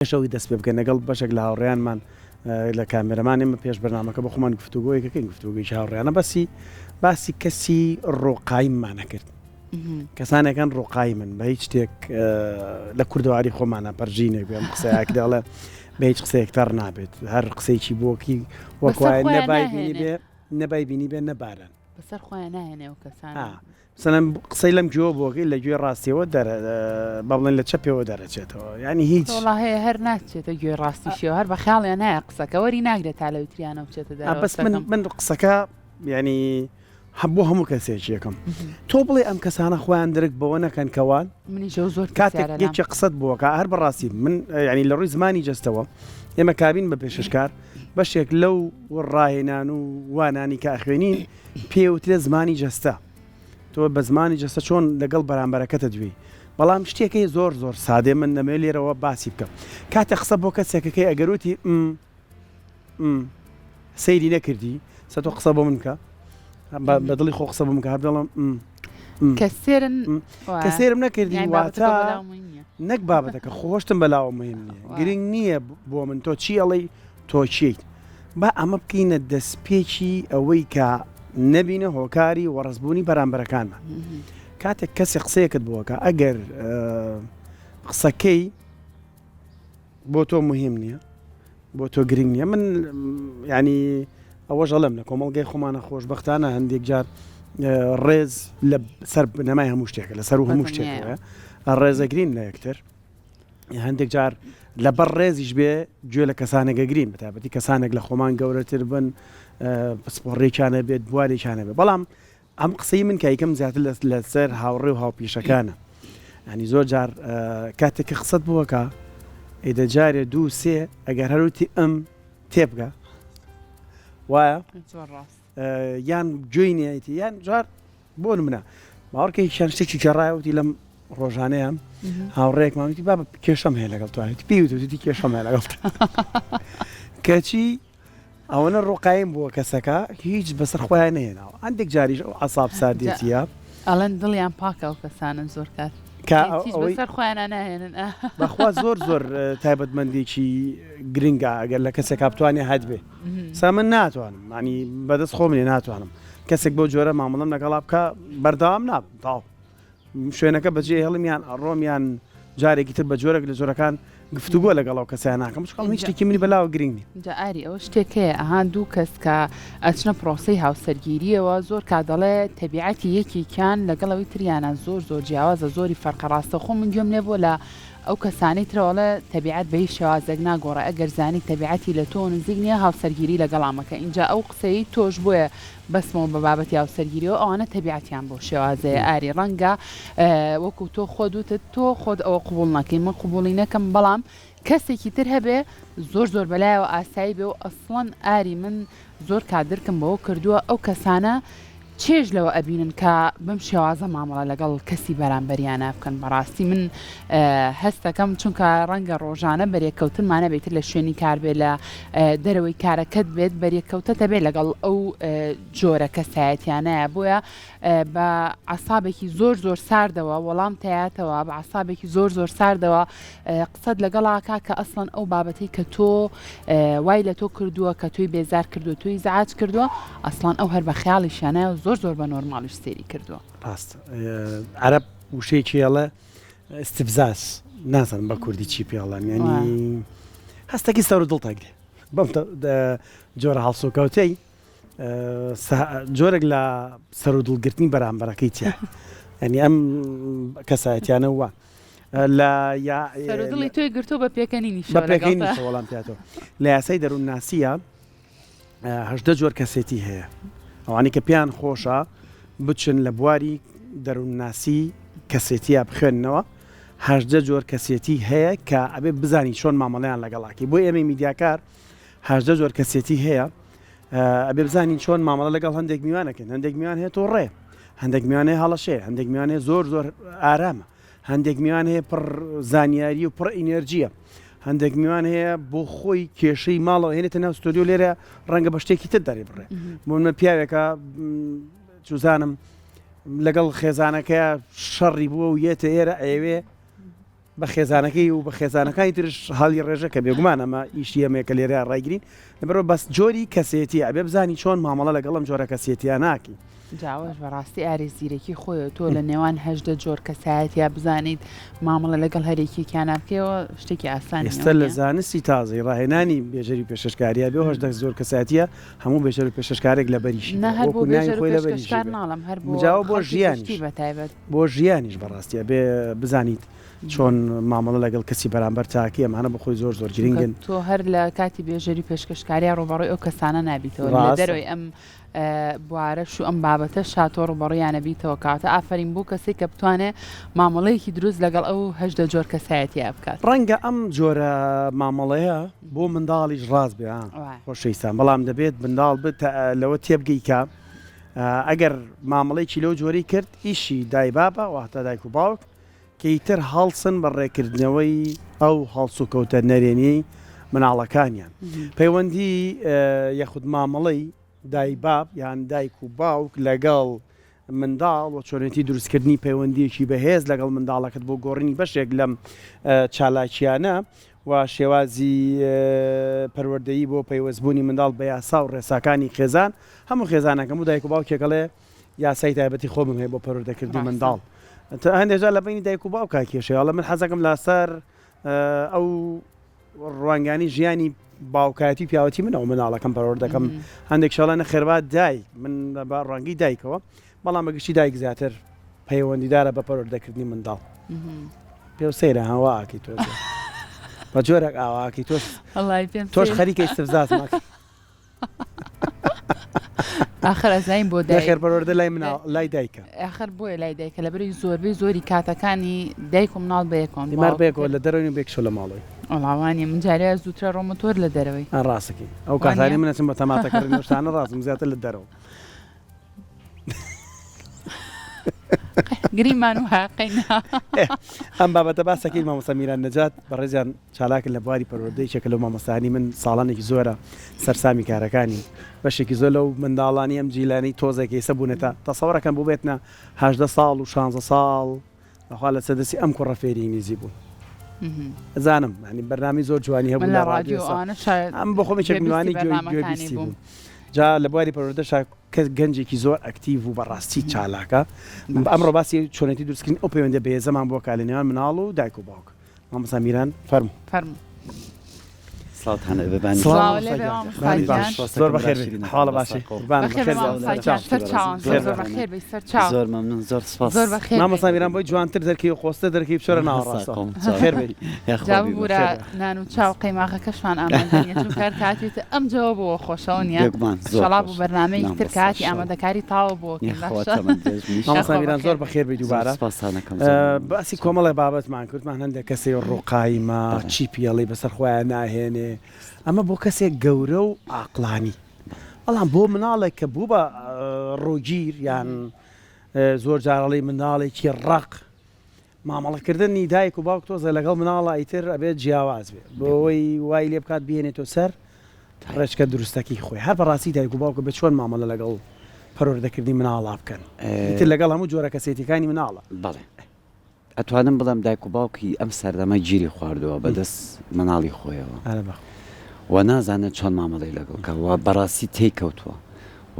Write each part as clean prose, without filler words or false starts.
پێش ئەوەی دەست پێ بکەین لەگەڵ بەشێک لە هاوڕێیانمان لە کامێرەمان ئێمە پێش بەرنامەکە بۆ خۆمان گفتوگۆیەک ئەکەین گفتوگۆیەکی هاوڕێیانە بەسی باسی کەسی ڕۆقایممان ئەکرد کەسانێکن ڕۆقایمن بە هیچ شتێک لە کوردەواری خۆمانە پەرژینێک بێم قسەیەک دەڵێ بە هیچ قسەیەک تەڕ نابێت هەر قسەیەکی بۆکی وەکوایە نەبای بینی بێ نەبای بینی بێ نەبارن بەسەر خۆیان ناهێنێ و کەسان مەسەلەن قسەی لەم گوێوە بۆکەی لە گوێی ڕاستیەوە دەرە با بڵێن لە چەپێوە دەرەچێتەوە یانی هیچ وەڵا هەیە هەر ناچێتە گوێی ڕاستیشیەوە هەر بە خەیاڵیان نایە قسەکە وەری ناگرێت تا لەوی تریانەوە بچێتە دەرەوە بەس من قسەکەم. من قسەکە یانی هە- بۆ هەموو کەسێکی یەکەم تۆ بڵێ ئەم کەسانە خۆیان درک بەوە نەکەن کەوان منیش ئەو زۆر کاتێک پرسیارە لام. یەکێ قسەت بۆکە هەر بەڕاستی من یانی لە ڕووی زمانی جەستەوە ئێمە کابین بە پێشکەشکار بەشێک لەو ڕاهێنان و وانانی کە ئەخوێنین پێوترێ زمانی جەستە تۆ بە زمانی جەستە چۆن لەگەڵ بەرامبەرەکەتە دوێی بەڵام شتێکەی زۆر زۆر سادێ من دەمەوێت لێرەوە باسی بکەم کاتێ قسە بۆ کەسێکەکەی ئەگەر وتی م م سەیری نەکردی سە تۆ قسە بۆ من بکە بە دڵی خۆ قسە بۆ من بکە هەر دەڵم م م کە سێرن م. کە سێرم نەکردی یانی بابەتەکە واتە بەلاوە مهم نییە. نەک بابەتەکە خۆشتم بەلاوە مهم نییە گرنگ نییە بۆ من تۆ چی ئەڵێی تۆ کێیت؟ با ئەمە بکەینە دەستپێکی ئەوەی کە نەبینە هۆکاری وەڕسبوونی بەرامبەرەکانمان. کاتێک کەسێک قسەیەکت بۆ ئەکا ئەگەر قسەکەی بۆ تۆ مهم نییە بۆ تۆ گرنگ نییە من ینی ئەوەش ئەڵێم لە کۆمەڵگەی خۆمانە خۆشببختانە هەندێک جار ڕێز لە سەر بنەمای هەموو شتێکە لەسەر و هەموو شتێکەوە ڕێزەگرین لە یەکتر هەندێک جار لەبەر ڕێزیش بێ گوێ لە کەسانێک ئەگرین بەتایبەتی کەسانێک لە خۆمان گەورەتر بن پسپۆڕێکیانە بێت بوارێکیانە بێت بەڵام ئەم قسەی من کایکەم زیاتر لەسەر هاوڕێ و هاوپیشەکانە ینی زۆر جار کاتێک کە قسەت بووەکە ئێدە جارێ دوو سێ ئەگەر هەروتی ئەم تێبگە وایە یان گوێی نیەتی یان جار بۆ نمونە باوەڕکە هیچیان شتێکی گێڕایە وتی لەم ڕۆژانەیە هاوڕێکمان وتی بابە کێشەم هەیە لەگەڵ تو وتی پێی وتی کێشەم هەیە لەگەڵ کەچی ئەوەنە ڕووقایم بووە کەسەکە هیچ بەسەر خۆیان نەهێناوە هەندێک جاریش ئەو عەساب ساردێتیە ئەڵێن دڵیان پاکە ئەو کەسانە زۆر کات کە هیچ ئەوەی بەسەر خۆیانە ناهێنن بەخوا زۆر زۆر تایبەتمەندێکی گرنگە ئەگەر لە کەسێکا بتوانێ هەتبێ سا من ناتوانم مانی بەدەست خۆم نیە ناتوانم کەسێک بەو جۆرە مامەڵەم لەگەڵا بکا بەردەوام نابم تەواو شوێنەکە بەجێ هێڵم یان ئەڕۆم یان جارێکی تر بە جۆرێک لە جۆرەکان گفتوگۆ لەگەڵ ئەو کەسە ناکەم چونکە هیچ شتێکی منی بەلاوە گرنگ نیە. جا ئاری ئەوە شتێک هەیە ئەها دوو کەس کە ئەچنە پرۆسەی هاوسەرگیریەوە زۆر کات دەڵێ تەبیعەتی یەکێکیان لەگەڵ ئەوی تریانا زۆر زۆر جیاوازە زۆری فەرقە ڕاستەوخۆ من گوێم لێ بووە لە ئەو کەسانەی ترەوە ئەڵێ تەبیعەت بە هیچ شێوازێک ناگۆڕێ ئەگەر زانی تەبیعەتی لە تۆ نزیک نیە هاوسەرگیری لەگەڵا مەکە ئینجا ئەو قسەیەی تۆش بۆیە بەستمەوە بە بابەتی هاوسەرگیریەوە ئەوانە تەبیعەتیان بەو شێوازەیە ئاری ڕەنگە وەکو تۆ خۆت وتت تۆ خۆت ئەوە قبوڵ نەکەی من قبوڵی نەکەم بەڵام کەسێکی تر هەبێ زۆر زۆر بەلایەوە ئاسایی بێ و ئەسڵەن ئاری من زۆر کات درکم بەوە کردووە ئەو کەسانە چێژ لەوە ئەبینن کە بەم شێوازە مامەڵە لەگەڵ کەسی بەرامبەریانە بکەن بەڕاستی من هەستەکەم چونکە ڕەنگە ڕۆژانە بەرێککەوتنمانە بێتر لە شوێنی کار بێ لە دەرەوەی کارەکەت بێت بەرێککەوتە دەبێت لەگەڵ ئەو جۆرە کەسایەتیانەیە بۆیە بە عسابێکی زۆر زۆر ساردەوە وەڵام تایاتەوە بە عسابێکی زۆر زۆر ساردەوە قسەت لەگەڵاکا کە ئەسڵەن ئەو بابەتەی کە تۆ وای لە تۆ کردووە کە تۆی بێزار کردووە تۆی ئیزعاج کردووە ئەسڵەن ئەو هەر بە خەیاڵیشیانایە و زۆر زۆر بە نۆرماڵیش سەیری کردووە. ڕاستە عەرەب وشەیەکی ئەڵێ استفزاز نازانم بە کوردی چی پێ ئەڵێن یانی هەستەکی سەر و دڵ تەگرێ بەم جۆرە هەڵسوکەوتەی جۆرێک لە سەر و دڵگرتنی بەرامبەرەکەی تیا یعنی ئەم کەسایەتیانە وان لە یا سەر و دڵی تۆی گرتووە بە پێکەنینیشەوە بە پێکەنینیشەوە وەڵام پیاتەوە لە یاسای دەروونناسیە 18 جۆر کەسێتی هەیە ئەوانەی کە پێیان خۆشە بچن لە بواری دەروونناسی کەسێتیە بخوێننەوە 18 جۆر کەسێتی هەیە کە ئەبێ بزانی چۆن مامەڵیان لەگەڵاکی بۆ ئێمەی میدیاکار 18 جۆر کەسێتی هەیە ئەبێ بزانین چۆن مامەڵە لەگەڵ هەندێک میوان ئەکەین، هەندێک میوان هەیە توڕەیە، هەندێک میوان هەیە هەڵەشەیە، هەندێک میوان هەیە زۆر زۆر ئارامە، هەندێک میوان هەیە پڕ زانیاری و پڕ ئینێرجیە، هەندێک میوان هەیە بۆ خۆی کێشەی ماڵەوە هێنێتە ناو ستۆدیۆ لێرە ڕەنگە بە شتێکی تر دەری بڕێ بۆ منە پیاوێکە چوزانم لەگەڵ خێزانەکەی شەڕی بووە و یەتە ئێرە ئەیەوێ. بە خێزانەکەی و بە خێزانەکانی ترش هەڵی ڕێژە کە بێگومان ئەمە ئیشی ئێمەیە کە لێرە ڕایگرین لەبەرئەوە بەس جۆری کەسێتیە ئەبێ بزانی چۆن مامەڵە لەگەڵ ئەم جۆرە کەسێتیە ناکەی. جا ئەوەش بەڕاستی ئاری زیرەکی خۆیە تۆ لە نێوان 18 جۆر کەسایەتیا بزانیت مامەڵە لەگەڵ هەرێکێکیان بکەیەوە شتێکی ئاسان نییە ئێستا لە زانستی تازەی ڕاهێنانی بێژەری پێشکەشکاریە بێ 18 جۆر کەسایەتیە هەموو بێژەر و پێشکەشکارێک لەبەریشی بێ وەکو ناوی خۆی لەبەریشی بێ ناڵم هەر بۆ جا بۆ ژیانیش بەتایبەت بۆ ژیانیش بەڕاستی ئەبێ بزانیت چۆن مامەڵە لەگەڵ کەسی بەرامبەر تاکی ئەمانە بۆ خۆی زۆر زۆر گرنگن. تۆ هەر لە کاتی بێژەری پێشکەشکاریا ڕووبەڕووی ئەو کەسانە نابیتەوە لە دەرەوەی ئەم بوارەش و ئەم بابەتە شاتۆ ڕووبەڕوویانە بیتەوە کاتە ئافرین بۆ کەسێک کە بتوانێ مامەڵەیەکی دروست لەگەڵ ئەو 18 جۆر کەسایەتیە بکات. ڕەنگە ئەم جۆرە مامەڵەیە بۆ منداڵیش ڕاست بێ خۆشەویستان بەڵام دەبێت منداڵ لەوە تێبگەی کە ئەگەر مامەڵەیەکی لەو جۆرەی کرد ئیشی دایبابە واتە دایک و باوک کە ئیتر هەڵسن بە ڕێکردنەوەی ئەو هەڵسوکەوتە نەرێنیەی مناڵەکانیان. پەیوەندی یاخود مامەڵەی دایباب یان دایک و باوک لەگەڵ منداڵ و چۆنێتی دروستکردنی پەیوەندیەکی بەهێز لەگەڵ منداڵەکەت بۆ گۆڕینی بەشێک لەم چالاکیانە و شێوازی پەروەردەیی بۆ پەیوەستبوونی منداڵ بە یاسا و ڕێساکانی خێزان هەموو خێزانەکەم و دایک و باوکێک ئەڵێ یاسای تایبەتی خۆمم هەیە بۆ پەروەردەکردنی منداڵ هەندێک جار لە بینی دایک و باوکا کێشەیە ئەڵێ من حەزەکەم لەسەر ئەو ڕوانگانی ژیانی باوکایەتی پیاوەتی منەوە مناڵەکەم پەروەردەکەم هەندێک شەڵە نەخێربا دایک من بە ڕەنگی دایکەوە بەڵام بەگشتی دایک زیاتر پەیوەندیدارە بە پەروەردەکردنی منداڵ پێ سەیرە هەواکی تۆ بە جۆرێک ئاواکی تۆش تۆش خەریکە استفزاز ماکە ئاخر ئەزانین بۆ دایک نەخێر پەروەردە لای مناڵ لای دایکە ئاخر بۆیە لای دایکە لەبەرئەوەی زۆربەی زۆری کاتەکانی دایک و مناڵ بەیەکەوەن دیمار بەیەکەوە لە دەرەوەین و بێکشە لە ماڵەوەی. وەڵا وانیە من جارێ زووترە ڕۆمە تۆر لە دەرەوەی. ئا ڕاستەکەی ئەو کاتانەی من ئەچم بە تەماتە کڕین و شتانە ڕاستم زیاتر لە دەرەوە. گریمان وایە قەینا. ئەم بابەتە باسەکەی مامۆستا میران نەجات بەڕێزیان چالاکن لە بواری پەروەردە یەکێکە لەو مامۆستایانەی من ساڵانێکی زۆرە سەرسامی کارەکانیم بەشێکی زۆر لەو منداڵانی ئەم جیلانەی تۆزێک ئێستا بوونەتە تەسەوڕەکەن بووبێتنە 18 ساڵ و 16 ساڵ بەخوا لەسەر دەستی ئەم کوڕە فێری ئینگلیزی بوون ئەزانم یانی بەرنامەی زۆر جوانی هەبوو لە ڕادیۆ ئەم بۆ خۆم یەکێک لەوانەی گوێبیستی بووم جا لە بواری پەروەردەشا کە گەنجێکی زۆر ئەکتیڤ و بەڕاستی چالاکە ئەمڕۆ باسی چۆنێتی دروستکردنی ئەو پەیوەندیە بەهێزەمان بۆ کا لە نێوان مناڵ و دایک و باوک مامۆستا میران فەرموو. فەرموو. سڵاوتان لێ بێ بانی سڵاو سڵاو مامۆستا لێ بێ گیان مامۆستا بانی گیان. باش زۆر بەخێر بێی حاڵە باشی قوربانم بەخێر بێ بەخێر بێی مامۆستا گیان سەرچاو سەر چاوان زۆر خێر زۆر بێ. بەخێر بێی سەر چاو زۆر مەمنون زۆر سپاس زۆر بەخێر بێی. مامۆستا میران بۆی جوانتر دەرکەی و قۆزتر دەرکەی بچۆرە ناوەڕاستەوە خێر بێی. یاخوا جا بیبەخشێ. ببورە نان و چا و قەیماغەکەشمان ئامادە نیە چونکە هەر کاتێتە ئەم جەوە بۆوە خۆشەوە نیە بێگومان زۆر شەڵا بۆ خۆشە بەرنامەیەکی تر مامۆستا کاتی شەڵا. ئامادەکاری تاوە بۆ کەین یاخوا باشە تەمەن درێژ بن مامۆستا یاخوا میران زۆر بەخێر بێی. بەخێر بێی زۆر دووبارە سپاستان ئەکەم زۆر مەمنون باسی کۆمەڵێ بابەتمان کردمان هەندێک کەسێ ڕووقایمە چی پێڵی بەسەر خۆیان ناهێنێ ئەمە بۆ کەسێک گەورە و ئاقڵانی بەڵام بۆ مناڵێک کە بوو بە ڕووگیر یان زۆر جارەڵی منداڵێکی ڕق مامەڵەکردنی دایک و باوک تۆزە لەگەڵ مناڵە ئیتر ئەبێت جیاواز بێ بۆ ئەوەی وای لێ بکات بهێنێتەوە سەر ڕێچکە دروستەکەی خۆی هەر بەڕاستی دایک و باوک بە چۆن مامەڵە لەگەڵ پەروەردەکردنی مناڵا بکەن ئیتر لەگەڵ هەموو جۆرە کەسێتیەکانی مناڵە. بەڵێ ئەتوانم بڵێم دایک و باوکی ئەم سەردەمە گیری خواردووە بەدەست مناڵی خۆیەوە و نازانێت چۆن مامەڵەی لەگەڵ کا و بەڕاستی تێی کەوتووە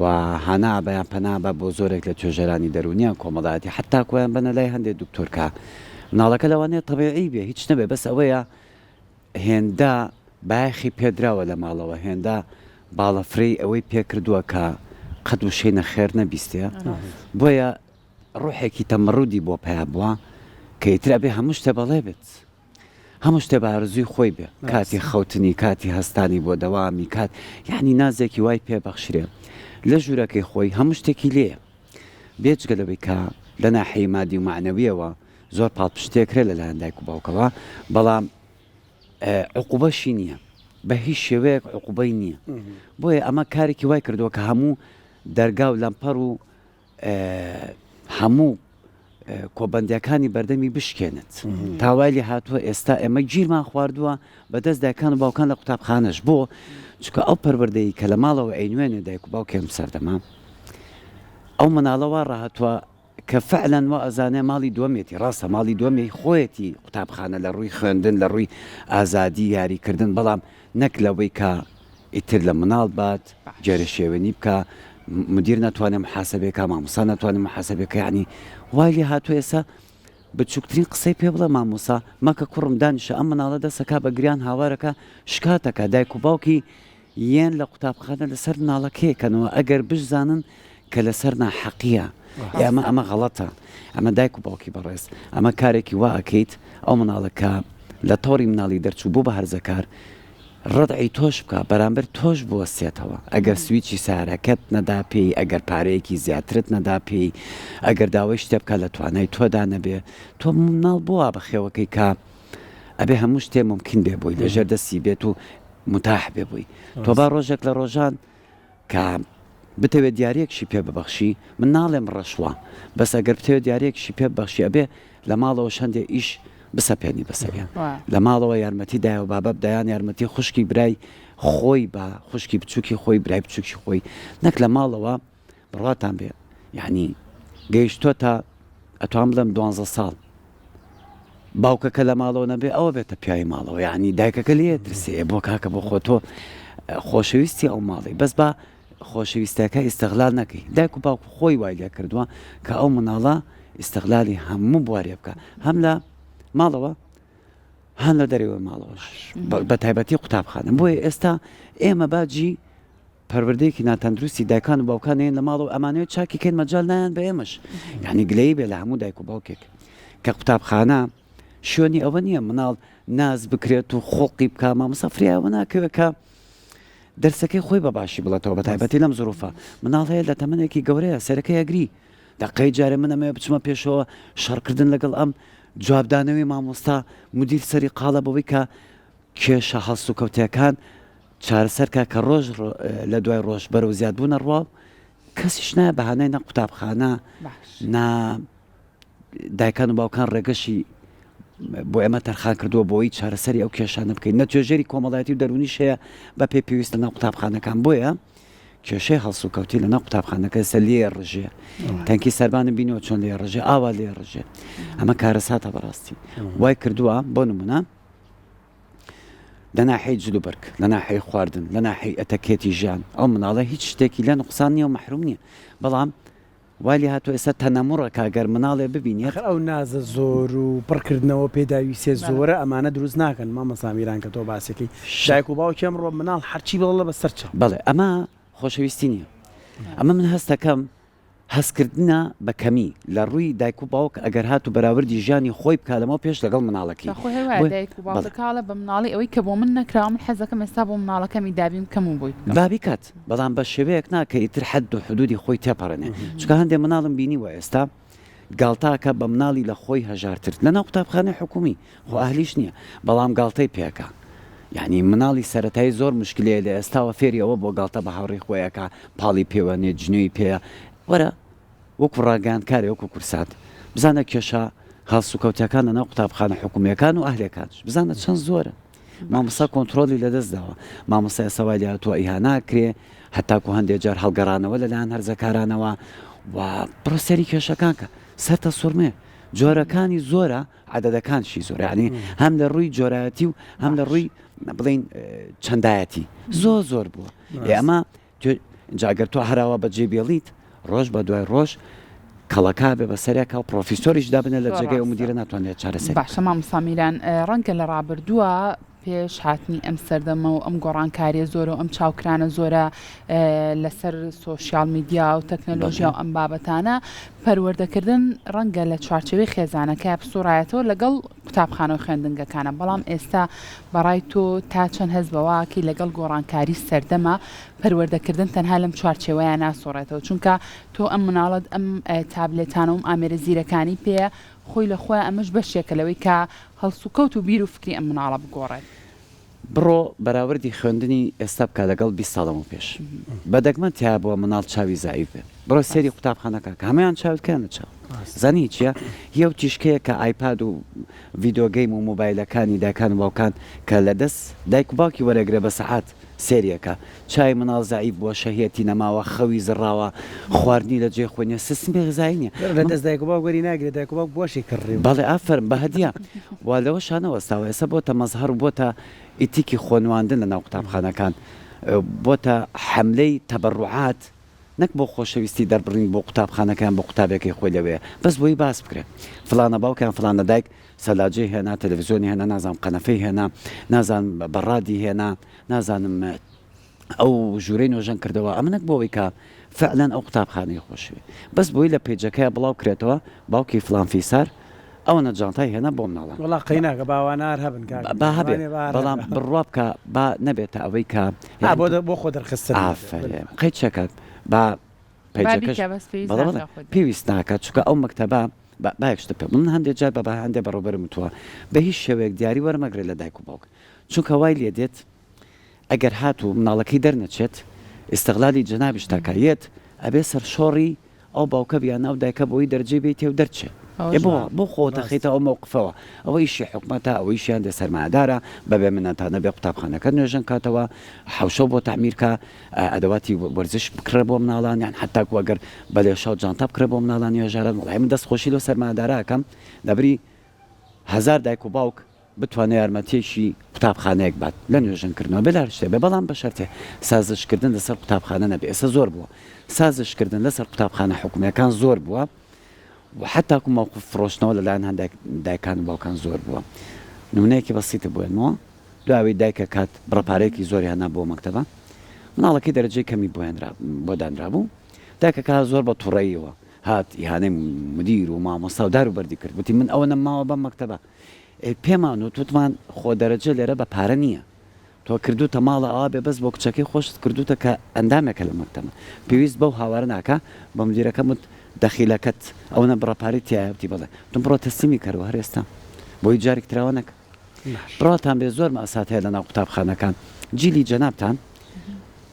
و هانا ئەبا یان پەنا ئەبا بۆ زۆرێک لە توێژەرانی دەروونی یان کۆمەڵایەتی حەتتا کۆیان بەنە لای هەندێک دکتۆر کە مناڵەکە لەوانەیە تەبیعی بێ هیچ نەبێ بەس ئەوەیە هێندە بایەخی پێدراوە لە ماڵەوە هێندە باڵەفرەی ئەوەی پێکردووە کە قەت وشەی نەخێر نەبیستێ بۆیە ڕوحێکی تەمەڕودی بۆ پەیا بووە کە ئیتر ئەبێ هەموو شتێ بەڵێ بێت. هەموو شتێ بە ئارەزووی خۆی بێ کاتی خەوتنی کاتی هەستانی بۆ دەوامی کات یانی نازێکی وای پێ بەخشرێ لە ژوورەکەی خۆی هەموو شتێکی لێیە بێجگە لەوەی کە لە ناحیەی مادی و مەعنەویەوە زۆر پاڵپشتێکرێ لەلایەن دایک و باوکەوە بەڵام عقوبەشی نییە بە هیچ شێوەیەک عقوبەی نییە بۆیە ئەمە کارێکی وای کردووە کە هەموو دەرگا و لەمپەڕ و هەموو کۆبەندیەکانی بەردەمی بشکێنێت تا وای لێ هاتووە ئێستا ئێمە گیرمان خواردووە بە دەست دایکان و باوکان لە قوتابخانەش بۆ چونکە ئەو پەروەردەی کە لە ماڵەوە ئەینوێنێ دایک و باوکی ئەم سەردەمە ئەو مناڵە وا ڕاهاتووە. کە فعلەن وا ئەزانێ ماڵی دووەمێتی، ڕاستە ماڵی دووەمی خۆیەتی قوتابخانە لە ڕووی خوێندن لە ڕووی ئازادی یاری کردن بەڵام نەک لەوەی کە ئیتر لە مناڵ بات گێرەشێوێنی بکا مدیر نەتوانێ محاسەبەی کا مامۆستا نەتوانێ محاسەبەی کا یانی وای لێ هاتووە ئێستا بچووکترین قسەی پێ بڵێ مامۆستا مەکە کوڕم دانیشە ئەم مناڵە دەسەکا بە گریان هاوارەکە شکاتەکە دایک و باوکی یێن لە قوتابخانە لەسەر مناڵەکەی کەنەوە ئەگەر بشزانن کە لەسەر ناحەقیە ئەمە ئەمە غەڵەتە ئەمە دایک و باوکی بەڕێز ئەمە کارێکی وا ئەکەیت ئەو مناڵە کە لە تۆڕی مناڵی دەرچوو بوو بە هەرزەکار ڕەدعی تۆش بکا بەرامبەر تۆش بوەستێتەوە ئەگەر سویچی سارەکەت نەدا پێی ئەگەر پارەیەکی زیاترت نەدا پێی ئەگەر داوای شتێ بکا لە توانای تۆدا نەبێ تۆ مناڵ بۆ وا بەخێوەکەی کە ئەبێ هەموو شتێ مومکین بێ بۆی لەژێر دەستی بێت و متاح بێ بۆی تۆ با ڕۆژێک لە ڕۆژان کە بتەوێت دیاریەکشی پێ ببەخشی من ناڵێم ڕەشوە بەس ئەگەر بتەوێت دیاریەکشی پێ ببەخشی ئەبێ لە ماڵەوەش هەندێ ئیش بسەپێنی بەسەریان لە ماڵەوە یارمەتی دایە و بابە بدە یان یارمەتی خوشکی برای خۆی با خوشکی بچوکی خۆی برای بچوکی خۆی نەک لە ماڵەوە بڕواتان بێ یعنی گەیشتۆتە ئەتوان بڵێم دوانزە ساڵ باوکەکە لە ماڵەوە نەبێ ئەوە بێتە پیاوی ماڵەوە یعنی دایکەکە لێ ترسێ بۆ کاکە بۆ خۆ تۆ خۆشەویستی ئەو ماڵی بەس با خۆشەویستەکە ئیستغلال نەکەی دایک و باوک خۆی وای لێ کردووە کە ئەو مناڵە ئیستغلالی هەموو بوارێ بکە هەم لە ماڵەوە هەم لە دەرەوەی ماڵەوەش بە تایبەتی قوتابخانە بۆیە ئێستا ئێمە باجی پەروەردەیەکی ناتەندروستی دایکان و باوکان هەیە لە ماڵەوە ئەمانەوێت چاکی کەین مەجال نایەن بە ئێمەش یعنی گلەیی بێ لە هەموو دایک و باوکێک کە قوتابخانە شوێنی ئەوە نییە مناڵ ناز بکرێت و خۆقی بکە مامۆستا فریاوە ناکەوێت کە دەرسەکەی خۆی بە باشی بڵێتەوە بە تایبەتی لەم زروفە مناڵ هەیە لە تەمەنێکی گەورەیە سەرەکەی ئەگری دەقەی جارێ من ئەمەوێ بچمە پێشەوە شەڕکردن لەگەڵ ئەم جوابدانەوەی مامۆستا مدیر سەری قاڵە بەوەی کە کێشە هەڵسوکەوتەکان چارەسەر کا کە ڕۆژ لە دوای ڕۆژ بەرەو زیادبوون ئەڕوا و کەسیش نایە بە هانای نە قوتابخانە نا دایکان و باوکان ڕێگەشی بۆ ئێمە تەرخان کردووە بۆی چارەسەری ئەو کێشانە بکەین نە توێژەری کۆمەڵایەتی و دەرونیش هەیە بە پێی پێویست لەناو قوتابخانەکان بۆیە کێشەی هەڵسوکەوتی لەناو قوتابخانەکە ئێستا لێ ڕژێ تەنکی سەربانم بینەوە چۆن لێ ڕژێ ئاوا لێ ڕژێ ئەمە کارەساتە بەڕاستی وای کردووە بۆ نمونە لە ناحیەی جلوبەرگ، لە ناحیەی خواردن، لە ناحیەی ئەتەکێتی ژیان، ئەو مناڵە هیچ شتێکی لێ نوقسان نییە و مەحروم نییە، بەڵام وای لێ هاتووە ئێستا تەنەموڕە کە گەر مناڵێ ببینێت. ئاخر ئەو نازە زۆر و پڕکردنەوە پێداویستیە زۆرە ئەمانە دروست ناکەن مامۆستا میران کە تۆ باسیەکەی دایک و باوکی ئەمڕۆ مناڵ هەرچی بڵێ بە سەر چاو. بەڵێ ئەمە خۆشەویستی نییە ئەمە من هەستەکەم هەستکردنە بە کەمی لە ڕووی دایک و باوک ئەگەر هاتوو بەراوردی ژیانی خۆی بکا لەمەو پێش لەگەڵ مناڵەکەی جا خۆی هەر وایە بۆیە دایک و بەڵێ. باوکەکە ئەڵێ بە مناڵی ئەوەی کە بۆ من نەکراوە من حەزەکەم ئێستا بۆ مناڵەکەمی دابین بکەم و بۆی بکەم. با بیکات بەڵام بە شێوەیەک نا کە ئیتر حەد و حدودی خۆی تێپەڕێنێ چونکە هەندێ مناڵم بینیوە ئێستا گاڵتە ئەکا بە مناڵی لە خۆی هەژارتر لەناو قوتابخانەی حکومی خۆ ئەهلیش نییە بەڵام گاڵتەی پێ ئەکا یانی مناڵی سەرەتایی زۆر مشکلەیە لە ئێستاوە فێری ئەوە بۆ گاڵتە بە هاوڕێی خۆی ئەکا پاڵی پێوە نێ جنێوی پێیە وەرە وەکو ڕاگەیاندکارێ وەکو کورسات بزانە کێشە هەڵسوکەوتەکان لەناو قوتابخانە حکومیەکان و ئەهلەکانش بزانە چەند زۆرن مامۆستا کۆنترۆڵی لەدەست داوە مامۆستا ئێستا وای لێهاتووە ئیهانە ئەکرێ هەتاکو هەندێ جار هەڵگەڕانەوە لەلایەن هەرزەکارانەوە و بڕۆ سەیری کێشەکان کە سەرتە سوڕمێ جۆرەکانی زۆرە عەدەدەکانشی زۆرە یعنی هەم لە ڕووی جۆرایەتی و هەم لە ڕووی بڵین چەندایەتی زۆر زۆر بووە ئەمە جا گەر تۆ هەراوا بەجێ بێڵیت ڕۆژ بە دوای ڕۆژ کەڵەکە بێ بەسەرێکا و پڕۆفیسۆریش دابنێ لە جێگەی ئەو مدیرە ناتوانێت چارەسەری باشە مامۆستا میران ڕەنگە لە ڕابردووە پێش هاتنی ئەم سەردەمە و ئەم گۆڕانکاریە زۆرە و ئەم چاوکرانە زۆرە لەسەر سۆشیال میدیا و تەکنەلۆژیا و ئەم بابەتانە پەروەردەکردن ڕەنگە لە چوارچێوەی خێزانەکەیا بسوڕایەتەوە لەگەڵ قوتابخانە و خوێندنگەکانە، بەڵام ئێستا بەڕای تۆ تا چەند هەست بەوە ئەکەی لەگەڵ گۆڕانکاری سەردەمە پەروەردەکردن تەنها لەم چوارچێوەیە ناسوڕێتەوە چونکە تۆ ئەم مناڵەت ئەم تابلێتانە و ئەم ئامێرە زیرەکانی پێیە خۆی لە خۆیا ئەمەش بەشێکە لەوەی کە هەڵسوکەوت و بیر و فکری ئەم مناڵە بگۆڕێت. بڕۆ بەراوردی خوێندنی ئێستا بکە لەگەڵ 20 ساڵ لەمەوپێش. بە دەگمەن تیابووە مناڵ چاوی زەعیف بێ. بڕۆ سەیری قوتابخانەکان کە هەموویان چاوت کەیانە چاو زانی چیە هی ئەو تیشکەیە کە ئایپاد و ڤیدۆ گەیم و مۆبایلەکانی دایکان و باوکان کە لە دەست دایک و باوکی وەرەگرێ بە سەعات سێریەکە چاوی مناڵ زەعیف بووە شەهیەتی نەماوە خەوی زڕاوە خواردنی لە جێی خۆی نیە سیستمی غزایی نیە لە دەست دایک و باوک وەری ناگرێ دایک و باوک بۆشی کڕیوە. بەڵێ ئافەرم بە هەدیە و لەوەشا نەوەستاوە ئێستا بۆتە مەزهەر و بۆتە ئیتیکی خۆنواندن لە ناو قوتابخانەکان بۆتە حەملەی تەبەروعات نەک بۆ خۆشەویستی دەربڕین بۆ قوتابخانەکە یان بۆ قوتابیەکەی خۆی لەوێیە بەس بۆی باس بکرێ فلانە باوک یان فلانە دایک سەلاجەی هێنا تەلەفزیۆنی هێنا نازانم قەنەفەی هێنا نازانم بەڕادی هێنا نازانم ئەو ژوورەی نۆژەن کردەوە ئەمە نەک بۆ ئەوەی کە فعلەن ئەو قوتابخانەی خۆشەوێ بەس بۆی لە پەیجەکەیا بڵاو کرێتەوە باوکی فلان فیسار ئەوەنە جانتای هێنا بۆ مناڵان. وەڵا قەیناکە با ئەوانە هەر هەبن کاک با هەبێ ئەوانێ با هەر بەڵام هەبن. بڕوا بکە با نەبێتە ئەوەی کە ئا یانی بۆ بۆ خۆ دەرخستن نەبێ ئافەرێن قەی چەکە با با پەیجەکەش بیکە بەس پێویست بەڵێ بەڵێ ناکا خۆت دەرخی. پێویست ناکات چونکە ئەو مەکتەبە با با یەک شتت پێ بڵێم من هەندێ جار بە بە هەندێ بەڕێوبەرم وتووە بە هیچ شێوەیەک دیاری وەرمەگرە لە دایک و باوک چونکە وای لێ دێت ئەگەر هاتوو مناڵەکەی دەرنەچێت ئیستغلالی جەنابیشت ئەکا یەت ئەبێ سەرشۆڕی ئەو باوکە بی یان ئەو دایکە بۆی دەرجەی بێیتێ و دەرچێ ئێ ئەوەش بۆ وا. بۆ خۆت ڕاست. ئەخەیتە ئەو مەوقفەوە ئەوە ئیشی حکومەتە ئەوە ئیشی هەندێ سەرمایەدارە بەبێ منەتانە بێ قوتابخانەکە نوێژەن کاتەوە حەوشەو بۆ تەعمیر کا ئەدەواتی وەرزش بکڕێ بۆ مناڵان یان حەتاکو ئەگەر بە لێشاو جانتا بکڕێ بۆ مناڵانی هەژاران وەڵای من دەست خۆشی لەو سەرمایەدارە ئەکەم لەبری هەزار دایک و باوک بتوانێ یارمەتیەکی قوتابخانەیەک بات لە نوێژەن کردنەوە بێ لە هەر شتێ بێ بەڵام بە شەرتێ سازش کردن لەسەر قوتابخانە نەبێ ئێستا زۆر بووە سازش کردن لەسەر قوتابخانە حکومیەکان زۆر بووە و حتاکو مەوقف فرۆشتنەوە لەلایەن هەندێک دایکان و باوکان زۆر بووە نمونەیەکی بەسیتە بۆێنمەوە دوای دایکە کات بڕە پارەیەکی زۆری هەنا بۆ مەکتەبە مناڵەکەی دەرەجەی کەمی بۆ بۆ دانرابوو دایکەکە زۆر بە توڕەیەوە هات ئیهانەی مدیر و مامۆستا و دار و بەردی کرد وتی من ئەوەنەم ماوە بەم مەکتەبە ئەی پێمان وت وتمان خۆ دەرەجە لێرە بە پارە نییە تۆ کردوتە ماڵە ئەوا بێ بەس بۆ کچەکەی خۆشت کردوتە کە ئەندامێکە لە مەکتەبە پێویست بەو هاوارە ناکا بە مدیرەکەم وت دەخیلەکەت ئەوەنە بڕە پارەی تیایە وتی بەڵێ وتم بڕۆ تەسلیمی کەرەوە هەر ئێستا بۆی جارێک تراوە نەکا بڕواتان بێ زۆر مەئسات هەیە لەناو قوتابخانەکان جیلی جەنابتان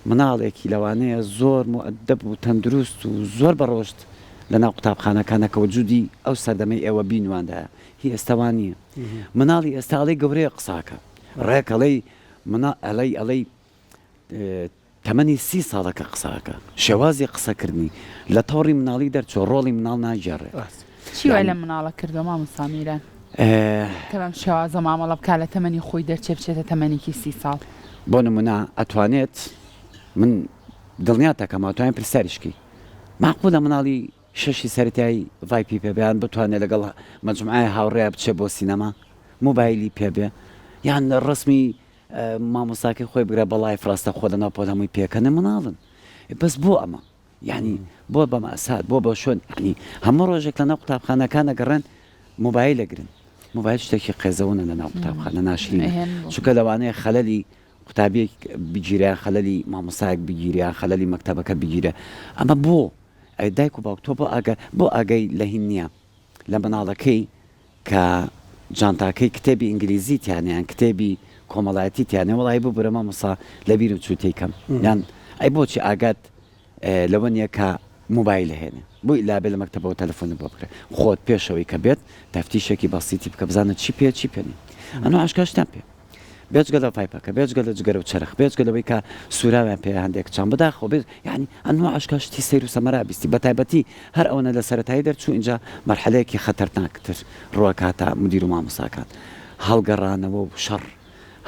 مناڵێکی لەوانەیە زۆر موئەدەب و تەندروست و زۆر بەڕۆشت لەناو قوتابخانەکانە کە وجودی ئەو سەردەمەی ئێوە بینواندایە هی ئێستا وا نییە مناڵی ئێستا ئەڵێی گەورەیە قساکە ڕێک ئەڵێی منا ئەڵێی ئەڵێی تەمەنی سی ساڵە کە قساکە شێوازی قسەکردنی لە تۆڕی مناڵی دەرچوە ڕۆڵی مناڵ ناگێڕێ چی وای لەم مناڵە کردوە مامۆستا میران کە بەم شێوازە مامەڵە بکا لە تەمەنی خۆی دەرچێ بچێتە تەمەنێکی سی ساڵ؟ بۆ نمونە ئەتوانێت من دڵنیات ئەکەم ئەتوانێت پرسیاریش کەی مەعقولە مناڵی شەشی سەرەتایی ڤایپی پێ بێ یان بتوانێت لەگەڵ مەجموعەی هاوڕێیا بچێ بۆ سینەما مۆبایلی پێ بێ یان ڕەسمی مامۆستاکەی خۆی بگرە بە live ڕاستەخۆ لەناو پۆل هەمووی پێکەنێ مناڵن بەس بۆ ئەمە یانی بۆ بە مەئسات بۆ بە شوێن یانی هەموو ڕۆژێک لەناو قوتابخانەکان ئەگەڕێن مۆبایل ئەگرن مۆبایل شتێکی قێزەونە لەناو قوتابخانە ناشرینە چونکە لەوانەیە خەلەلی قوتابیەک بگیرێ یان خەلەلی مامۆستایەک بگیرێ یان خەلەلی مەکتەبەکە بگیرێ ئەمە بۆ ئەی دایک و باوک تۆ بۆ ئاگا بۆ ئاگای لە هین نییە لە مناڵەکەی کە جانتاکەی کتێبی ئینگلیزی تیانە یان کتێبی کۆمەڵایەتی تیانە وەڵی ببورە مامۆستا لەبیرم چوو تێیکەم یان ئەی بۆچی ئاگات لەوە نییە کە مۆبایل هێنێ بۆ ئیلا بێ لە مەکتەبەوە تەلەفۆنت بۆ بکرێ خۆت پێشەوەی کە بێت تەفتیشێکی بەسیتی بکە بزانە چی پێ چی پێ نیە ئەنوو ئاشکرا شتیان پێ بێجگە لە ڤایپەکە بێجگە لە جگەرە و چەرخ بێجگە لەوەی کە سوراویان پێیە هەندێک کچان بەداخەوە بێ یانی ئەنوا ئاشکرا شتی سەیر و سەمەرە بیستی بەتایبەتی هەر ئەوەنە لە سەرەتایی دەرچوو ئینجا مەرحەلەیەکی خەتەرناکتر ڕووەکاتە مدیر و مامۆستاکان هەڵگەڕانەوە و شەڕ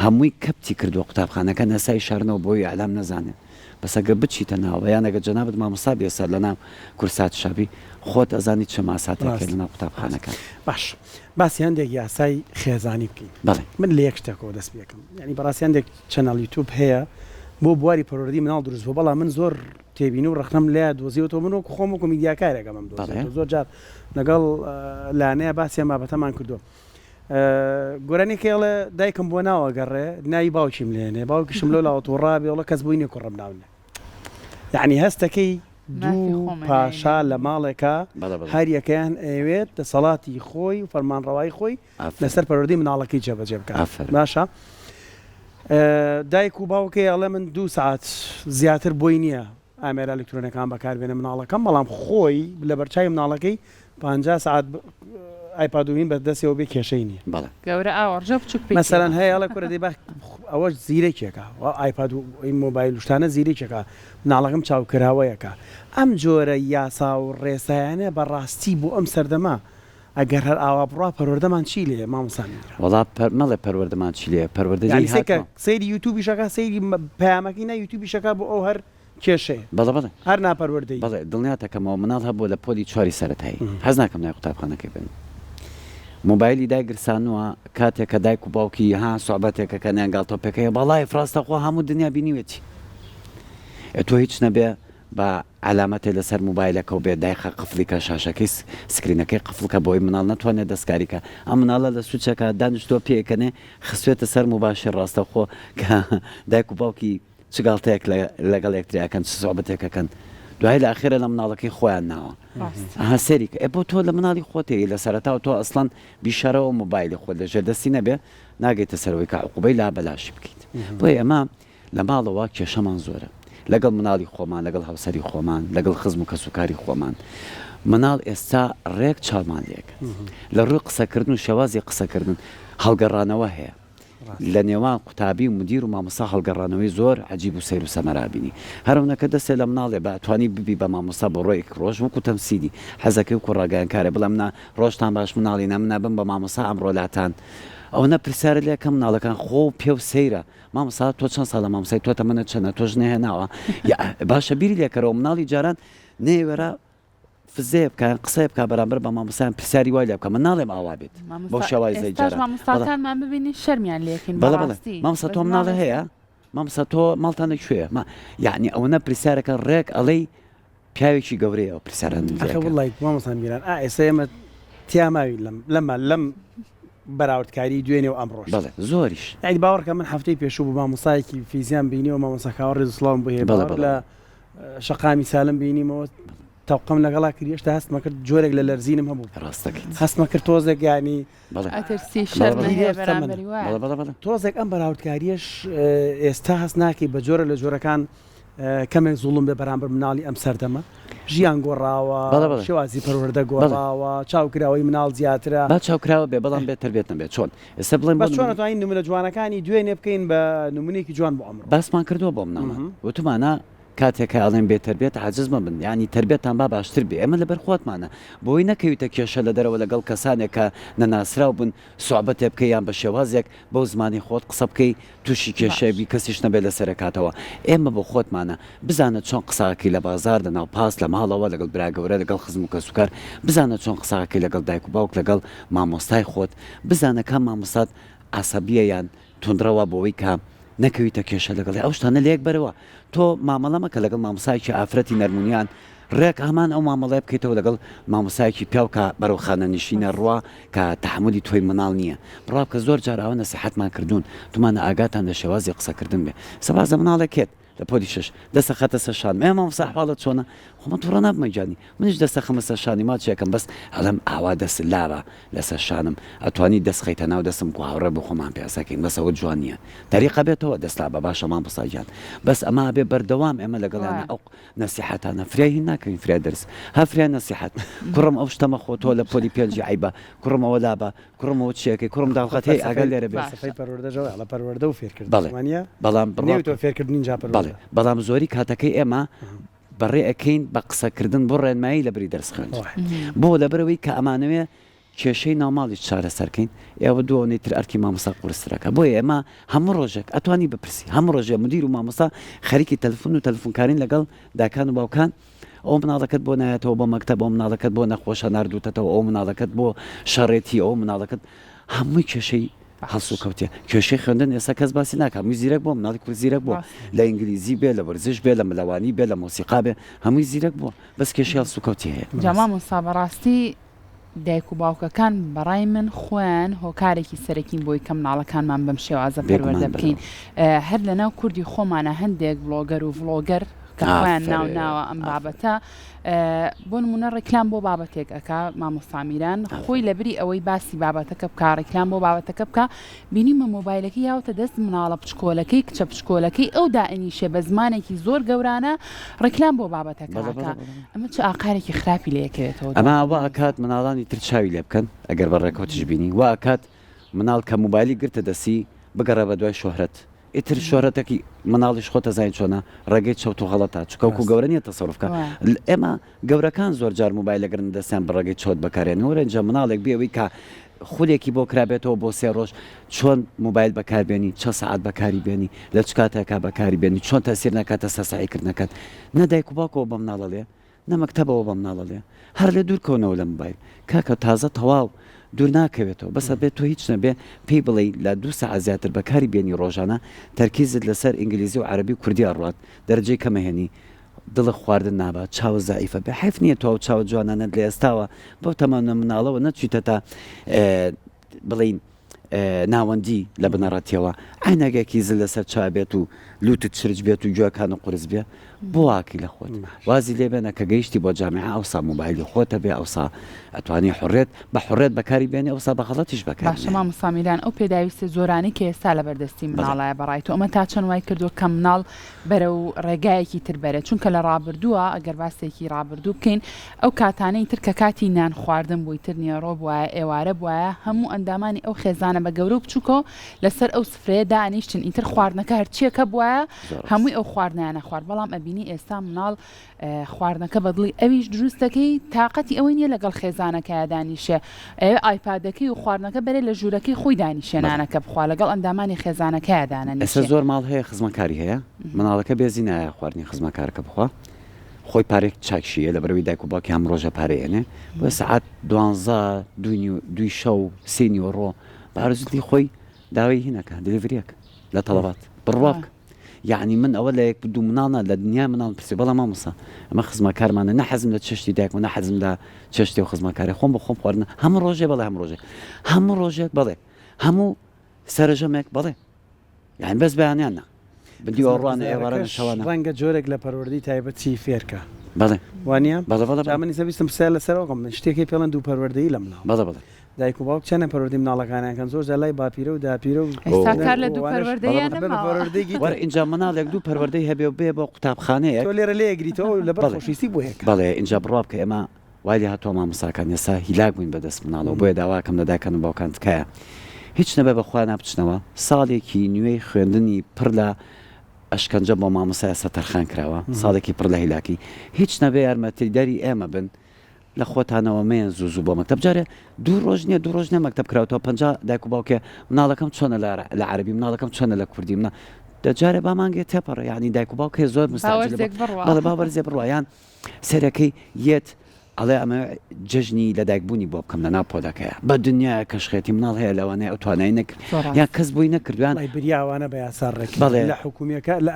هەمووی کەپتی کردووە قوتابخانەکە نەسای شارنەوە بۆی ئیعلام نەزانێ بەس ئەگەر بچیتە ناوە یان ئەگەر جەنابت مامۆستا بی ئێستا لەناو کورساتشا بی خۆت ئەزانی چ ماساتێک هەیە ڕاستە لەناو قوتابخانەکان. باش باسی هەندێک یاسای خێزانی بکەین. بەڵێ. من لە یەک شتێکەوە دەست پێکەم یانی بەڕاستی هەندێک channel یوتوب هەیە بۆ بواری پەروەردەی مناڵ دروست بووە بەڵام من زۆر تێبینی و ڕەخنەم لێیا دۆزیوەتەوە من وەکو خۆم وەکو میدیاکارێک ئەمەم بەڵێ. دۆزیوەتەوە زۆر جار لەگەڵ لانەیە باسی ئەم بابەتەمان کردووە گۆرانیەکەی ئەڵێ دایکم بۆ ناو ئەگەڕێ ناوی باوکیم لێنێ باوکیشم لەو لاوە توڕا بێ ئەڵێ کەس بۆی نیە کوڕم ناو نێ یعنی هەستەکەی مافی دوو خۆمە ناوی پاشا نێم. لە ماڵێکا بەڵێ بەڵێ. هەریەکەیان ئەیەوێت دەسەڵاتی خۆی و فەرمانڕەوایی خۆی ئافەرم. لەسەر پەروەردەی مناڵەکەی جێبەجێ بکات ئافەرم. باشە دایک و باوکەی ئەڵێ من دوو سەعات زیاتر بۆی نییە. ئامێرە ئەلکترۆنەکان بەکاربێنە مناڵەکەم بەڵام خۆی لەبەرچاوی مناڵەکەی 50 سەعات ئایپاد و هین بە دەستەوە بێ کێشەی نییە. بەڵێ. گەورە ئاوەڕژە بچوک پێی مەسەلەن هەیە ئەڵێ کورە دەی با ئەوەش زیرەکێکە ئایپاد و مۆبایل و شتانە زیرەکێکە مناڵەکەم چاوکراوەیەکە ئەم جۆرە یاسا و ڕێسایانە بە ڕاستی بۆ ئەم سەردەمە ئەگەر هەر ئاوا بڕوا پەروەردەمان چی لێیە مامۆستا میرا؟ وەڵا پەر مەڵێ پەروەردەمان چی لێیە پەروەردە لێی یانی سەیرکە هاتووە. سەیری یوتوبیش ئەکا سەیری پەیامەکەی نا یوتوبیش ئەکا بۆ ئەو هەر کێشەیە بەڵێ بەڵێ. هەر ناپەروەردەیی. بەڵێ دڵنیاتەکەمەوە مناڵ هەبووە لە پۆلی چواری سەرەتایی حەز ناکەم ناوی قوتابخانەکەی بێنم مۆبایلی دایگرسانووە کاتێک کە دایک و باوکی ها سوعبەتێک ئەکەن یان گاڵتەو پێکەیە بە ڵایف ڕاستەخۆ هەموو دنیا بینیوێتی ئێ تۆ هیچ نەبێ با عەلامەتێ لەسەر موبایلەکەو بێ دایخە قفڵی کە شاشەکەی سکرینەکەی قفڵ کە بۆی مناڵ نەتوانێ دەستکاری کا ئەم مناڵە لە سوچەکە دانیشتوە پێکەنێ خستوێتە سەر موباشر ڕاستەوخۆ کە دایک و باوکی چ گاڵتەیەک لەگەڵ یەکتری ئەکەن چ سوعبەتێک ئەکەن دوای لە ئەخیرە لە مناڵەکەی خۆیان ناوە ئەها سەیری کە ئێ بۆ تۆ لە مناڵی خۆتێی لە سەرەتاوە تۆ ئەسڵەن بیشارەوە مۆبایلی خۆت لە ژێر دەستی نەبێ ناگەیتە سەرەوەی کە عقوبەی لا بەلاشی بکەیت بۆیە ئێمە لە ماڵەوە کێشەمان زۆرە لەگەڵ مناڵی خۆمان لەگەڵ هاوسەری خۆمان لەگەڵ خزم و کەسوکاری خۆمان مناڵ ئێستا ڕێک چاومان لێکات لە ڕووی قسەکردن و شێوازی قسەکردن هەڵگەڕانەوە هەیە لە نێوان قوتابی و مدیر و مامۆستا هەڵگەڕانەوەی زۆر عەجیب و سەیر و سەمەرە بینی هەرەونە کە دەستێ لە مناڵێ بە ئەتوانی ببی بە مامۆستا بۆ ڕۆیەک ڕۆژ وەکو تەمسیلی حەزەکەی وەکو ڕاگەیانکارێ بڵێ منە ڕۆژتان باش مناڵینە منە بم بە مامۆستا ئەمڕۆ لاتان ئەوەنە پرسیارت لێ کەم مناڵەکان خۆ و پێ و سەیرە مامۆستا تۆ چەند ساڵە مامۆستای تۆ تەمەنت چەنە تۆ ژنە هێناوە یا باشە بیری لێکەرەوە مناڵی جاران نەیەوێرا فزەیە بکە یان قسەیە بکە بەرامبەر بە مامۆستایان پرسیاری وای لێ بکە من ناڵێم ئاوا بێت بەو مامۆستا شێوازەی ئێستاش جاران بەڵێ مامۆستاکانمان ببینین شەرمیان لێکەین بەڵێ بەڵێ بەڕاستی مامۆستا بەس تۆ مناڵە مناڵ هەیە مامۆستا تۆ ماڵتان لە کوێیە ما یعنی ئەوەنە پرسیارەکە ڕێک ئەڵێی پیاوێکی گەورەیە ئەو پرسیارانە ئەخە لێ ئەکا. وەڵای مامۆستا میران ئا ئێستا ئێمە تیا ماوین لەم لەمە لەم بەراوردکاری دوێنێ و ئەمڕۆش بەڵێ زۆریش. یعنی باوەڕکە من هەفتەی پێشوو بوو مامۆستایەکی فیزیام بینیەوە مامۆستا کاوە ڕێز و سڵاوم بۆ هەیە بەڵێ باوەڕ بەڵێ لە شەقامی سالم بینیمەوە تەوقەم لەگەڵا کرد هێشتا هەستمە کرد جۆرێک لە لەرزینم هەبوو ڕاستەکەیت هەستمە کرد تۆزێک یانی بەڵێ ئەترسی بەڵێ شەرمە بەڵێ هەیە گیرێ تەمەنە. بەرامبەری وایە بەڵێ بەڵێ بەڵێ تۆزێک ئەم بەراوردکاریەش ئێستا هەست ناکەی بە جۆرە لە جۆرەکان کەمێک زوڵم بێ بەرامبەر مناڵی ئەم سەردەمە ژیان گۆڕاوە بەڵێ بەڵێ شێوازی پەروەردە بەڵێ گۆڕاوە چاوکراوەی مناڵ زیاترە با چاوکراوە بێ بەڵام بێ تەربیەت نەبێ چۆن ئێستا بڵێن بۆ بەس چۆن نمونە ئەتوانین نمونە جوانەکانی دوێنێ بکەین بە نمونەیەکی جوان بۆ ئەمڕۆ باسمان کردووە بۆ مناڵان وتومانە کاتێک کە ئەڵێن بێ تەربیەت عاجز مەبن یانی تەربیەتان با باشتر بێ ئێمە لەبەر خۆتمانە بۆی نەکەویتە کێشە لە دەرەوە لەگەڵ کەسانێک کە نەناسراو بن سوعبەتێ بکەی یان بە شێوازێک بەو زمانی خۆت قسە بکەی توشی کێشەیە باش. بی کەسیش نەبێ لەسەرێ کاتەوە ئێمە بۆ خۆتمانە بزانە چۆن قسە ئەکەی لە بازار لە ناو پاس لە ماڵەوە لەگەڵ برا گەورە لەگەڵ خزم و کەسوکار بزانە چۆن قسە ئەکەی لەگەڵ دایک و باوک لەگەڵ مامۆستای خۆت بزانە کام مامۆستات عەسەبیە یان توندڕەوە بۆوەی کە نەکەویتە کێشە لەگەڵی ئەو شتانە لەیەک بەرەوە تۆ مامەڵە مەکە لەگەڵ مامۆستایەکی ئافرەتی نەرمونیان ڕێک هەمان ئەو مامەڵەیە بکەیتەوە لەگەڵ مامۆستایەکی پیاو کە بەرەو خانەنشینە ڕوا کە تەحەمولی تۆی مناڵ نییە بڕوا بکە زۆر جار ئاوا نەسیحەتمان کردوون تومانە ئاگاتان لە شێوازی قسەکردن بێ سەبازە مناڵێک هێت لە پۆلی شەش دەست ئەخاتە سەر شانم ئێ مامۆستا ئەحواڵت چۆنە خۆ من توڕە نابمە گیانی منیش دەست ئەخەمە سەر شانی ماچێکم بەس ئەڵێم ئاوا دەست لابە لەسەر شانم ئەتوانی دەست خەیتە ناو دەستم کو هاوڕێ بۆ خۆمان پێاسەکەین بەس ئەوە جوان نییە تەریقە بێتەوە دەست لابە باشە مامۆستا گیان بەس ئەمە ئەبێ بەردەوام ئێمە لەگەڵیانە وایە. ئەو نەسیحەتانە فریای هین ناکەوین فریای دەرس ها فریای نەسیحەت کوڕم ئەو شتە مەخۆ تۆ لە پۆلی پێنجی عەیبە کوڕم ئەوە لابە کوڕم ئەوە چیەکەی کوڕم خۆ داڵغەت هەی ئاگا فەلسەفەی لێرە بێ باشە. فەلسەفەی پەروەردەش ئەوەیە ئەڵێ پەروەردە و فێرکردن بەڵێ وانیە بەڵام بڕوا نەوێتەوە بکە فێرکردن ئینجا بەڵێ پەروەردە بەڵام زۆری کاتەکەی ئێمە بەڕێ ئەکەین بە قسەکردن بۆ ڕێنمایی لەبری دەرس خوێندن بۆ لەبەرئەوەی کە ئەمانەوێ کێشەی ناوماڵیش چارەسەر کەین ئێوە دوو ئەونەی تر ئەرکی مامۆستا قورسترەکە بۆیە ئێمە هەموو ڕۆژێک ئەتوانی بپرسی هەموو ڕۆژێ مدیر و مامۆستا خەریکی تەلفون و تەلفونکارین لەگەڵ داکان و باوکان ئەو مناڵەکەت بۆ نایەتەوە بۆ مەکتەب ئەو مناڵەکەت بۆ نەخۆشە ناردووتەتەوە ئەو مناڵەکەت بۆ شەڕێتی ئەو مناڵەکەت هەمووی کێشەی هەڵسوکەوتە کێشەی خوێندن ئێستا کەس باسی ناکا هەمووی زیرەک بووە مناڵی کورد زیرەک بووە لە ئینگلیزی بێ لە وەرزش بێ لە ملەوانی بێ لە مۆسیقا بێ هەمووی زیرەک بووە بەس کێشەی هەڵسوکەوتی هەیە. جا مامۆستا بەڕاستی دایک و باوکەکان بەڕای من خۆیان هۆکارێکی سەرەکین بۆی کە مناڵەکانمان بەم شێوازە پەروەردە بکەین هەر لەناو کوردی خۆمانە هەندێک بڵۆگەر و ڤڵۆگەر. کە خۆیان ناو ناوە ئەم بابەتە بۆ نمونە ڕیکلام بۆ بابەتێک ئەکا مامۆستا میران خۆی لەبری ئەوەی باسی بابەتەکە بکا ڕیکلام بۆ بابەتەکە بکا بینیمە مۆبایلەکەی یاوتە دەست مناڵە بچکۆلەکەی کچە بچکۆلەکەی ئەو دائنیشێ بە زمانێکی زۆر گەورانە ڕیکلام بۆ بابەتەکە ئەکا ئەمە چ ئاقارێکی خراپی لێ ئەکەوێتەوە ئەمە وا ئەکات مناڵانی تر چاوی لێ بکەن ئەگەر بە ڕێکەوتیش بینی وا ئەکات مناڵ کە موبایلی گرتە دەستی بگەڕێ بە دوای شۆهرەت ئیتر شۆرەتەکی مناڵیش خۆت ئەزانی چۆنە ڕێگەی چەوت و غەڵەتە چونکە وەکو گەورە نیە تەسەروف بکا ئێمە گەورەکان زۆر جار موبایل ئەگرن دەستیان بە ڕێگەی چەوت بەکارێنن وەرە ئینجا مناڵێک بێ ئەوەی کە خولێکی بۆ کرابێتەوە بۆ سێ ڕۆژ چۆن موبایل بەکاربێنی چە سەعات بەکاری بێنی لە چ کاتێکا بەکاری بێنی چۆن تەسیر نەکاتە سەر سەعیکردنەکەت نە دایک و باوکەوە بە مناڵە لێ نە مەکتەبەوە بە مناڵە لێ هەر لێ دوور کەونەوە لە موبایل کاکە تازە تەواو دوور ناکەوێتەوە بەس ئەبێت تۆ هیچ نەبێ پێی بڵێی لە دوو سەعات زیاتر بەکاری بێنی ڕۆژانە تەرکیزت لەسەر ئینگلیزی و عەرەبی و کوردی ئەڕوات دەرەجەی کەم ئەهێنی دڵت خواردن نابا چاوت زەعیفە بێ حەیف نییە تۆ ئەو چاوە جوانانەت لە ئێستاوە بەو تەمەنە مناڵەوە نەچویتە تا بڵێین ناوەندی لە بنەڕەتیەوە عەینەکێکی زل لەسەر چاو بێت و لوتت چرچ بێت و گوێکانت قورس بێ بۆ واکەی لە خۆت وازی لێ بێنە کە گەیشتی بۆ جامیعە ئەوسا مۆبایلی خۆتە بێ ئەوسا ئەتوانی حڕێت بە حڕێت بەکاری بێنی ئەوسا بە غەڵەتیش بەکاری باشە مامۆستا میران ئەو پێداویستە زۆرانەی کە ئێستا لەبەردەستی مناڵایە بەڕای تۆ ئەمە تا چەند وای کردووە کە مناڵ بەرەو ڕێگایەکی تر بەرێت چونکە لە ڕابردووە ئەگەر باسێکی ڕابردوو بکەین ئەو کاتانەی تر کە کاتی نان خواردن بوو ئیتر نیەڕۆ بوایە ئێوارە بوایە هەموو ئەندامانی ئەو خێزانە بە گەورە و بچووکەوە لەسەر ئەو سفرەیە دانیشتن ئیتر خواردنەکە هەرچیەک هەبوایە هەمووی ئەو خواردنەیان ئەخوارد بەڵام ئەبینی ئێستا مناڵ خواردنەکە بە دڵی ئەویش دروست دەکەی تاقەتی ئەوەی نییە لەگەڵ خێزانەکەیا دانیشێ ئەوێ ئایپادەکەی و خواردنەکە بەرێ لە ژوورەکەی خۆی دانیشێ نانەکە بخوا لەگەڵ ئەندامانی خێزانەکەیا ئێستا دانەنیشێ. زۆر ماڵ هەیە خزمەکاری هەیە مناڵەکە بێزی نایە خواردنی خزمەکارەکە بخوا خۆی پارەی چاکشی هەیە لەبەرئەوەی دایک و باوکی هەم ڕۆژە پارەی ئەنێ بۆیە سەعات دوانزە دووی نیو دووی شەو سێی نیوەڕۆ بە ئارەزووی خۆی داوای هینەکە دلیڤریەک لە تەڵەبات بڕوا بکە یەعنی من ئەوە لە یەک دوو مناڵ نا لە دنیای مناڵ پرسی بەڵام مامۆستا ئەمە خزمەکارمانە نە حەزم لە چێشتی دایکمە نە حەزم لە چێشتی و خزمەکاری خۆم بە خۆم خواردنە هەموو ڕۆژێ بەڵێ هەموو ڕۆژێک هەموو ڕۆژێک بەڵێ هەموو سەرەژەمێک بەڵێ یانی بەس بەیانیان نا دیوەڕوانە ئێوارانە شەوانە ڕەنگە جۆرێک لە پەروەردەی تایبەتی فێرکە بەڵێ وانە بەڵێ بەڵێ جا من ئیستا ویستم پرسیار لەسەر ئەوە بکەم شتێک هەیە پێڵێن دوو پەروەردەیی لە مناڵ بەڵێ بەڵێ دایک و باوک چەنە پەروەردەی مناڵەکانیان کەن زۆر جار لای باپیرە و داپیرە و ئێستا کار لە دوو پەروەردەیان نەماوە. وەرە ئینجا مناڵێک دوو پەروەردەی هەبێ و بێ بۆ قوتابخانەیەک. تۆ لێرە لێ ئەگریتەوە و لەبەر خۆشەویستی بۆ یەکە. بەڵێ ئینجا بڕوا بکە ئێمە وای لێ هاتووە مامۆستاکان ئێستا هیلاک بووین بە دەست مناڵەوە بۆیە داوا ئەکەم لە دایکان و باوکان تکایە هیچ نەبێ بە خۆیانا بچنەوە ساڵێکی نوێی خوێندنی پڕ لە ئەشکەنجە بۆ مامۆستا ئێستا تەرخان کراوە ساڵێکی پڕ لە هیلاکی هیچ نەبێ یارمەتیدەری ئێمە بن لە خۆتانەوە مەیەن زوو زوو بۆ مەکتەب جارێ دوو ڕۆژ نییە دوو ڕۆژ نییە مەکتەب کراوەتەوە 50 دایک و باوکێ مناڵەکەم چۆنە لە لە عەرەبی مناڵەکەم چۆنە لە کوردی منە دە جارێ با مانگێ تێپەڕێ یعنی دایک و باوکێ زۆر مستعجل باوەرزێک بڕوا بەڵێ با وەرزێ بڕوا یان سەرەکەی یەت ئەڵێ ئەمە جەژنی لەدایکبوونی بۆ بکەم لەناو پۆلەکەیە بە دنیایە کەشخێتی مناڵ هەیە لەوانەیە ئەو توانای نەکرد زۆر یان ڕاستە. کەس بۆی نەکردویان وەڵای بریا ئەوانە بە یاسا ڕێک بەڵێ لە حکومیەکە لە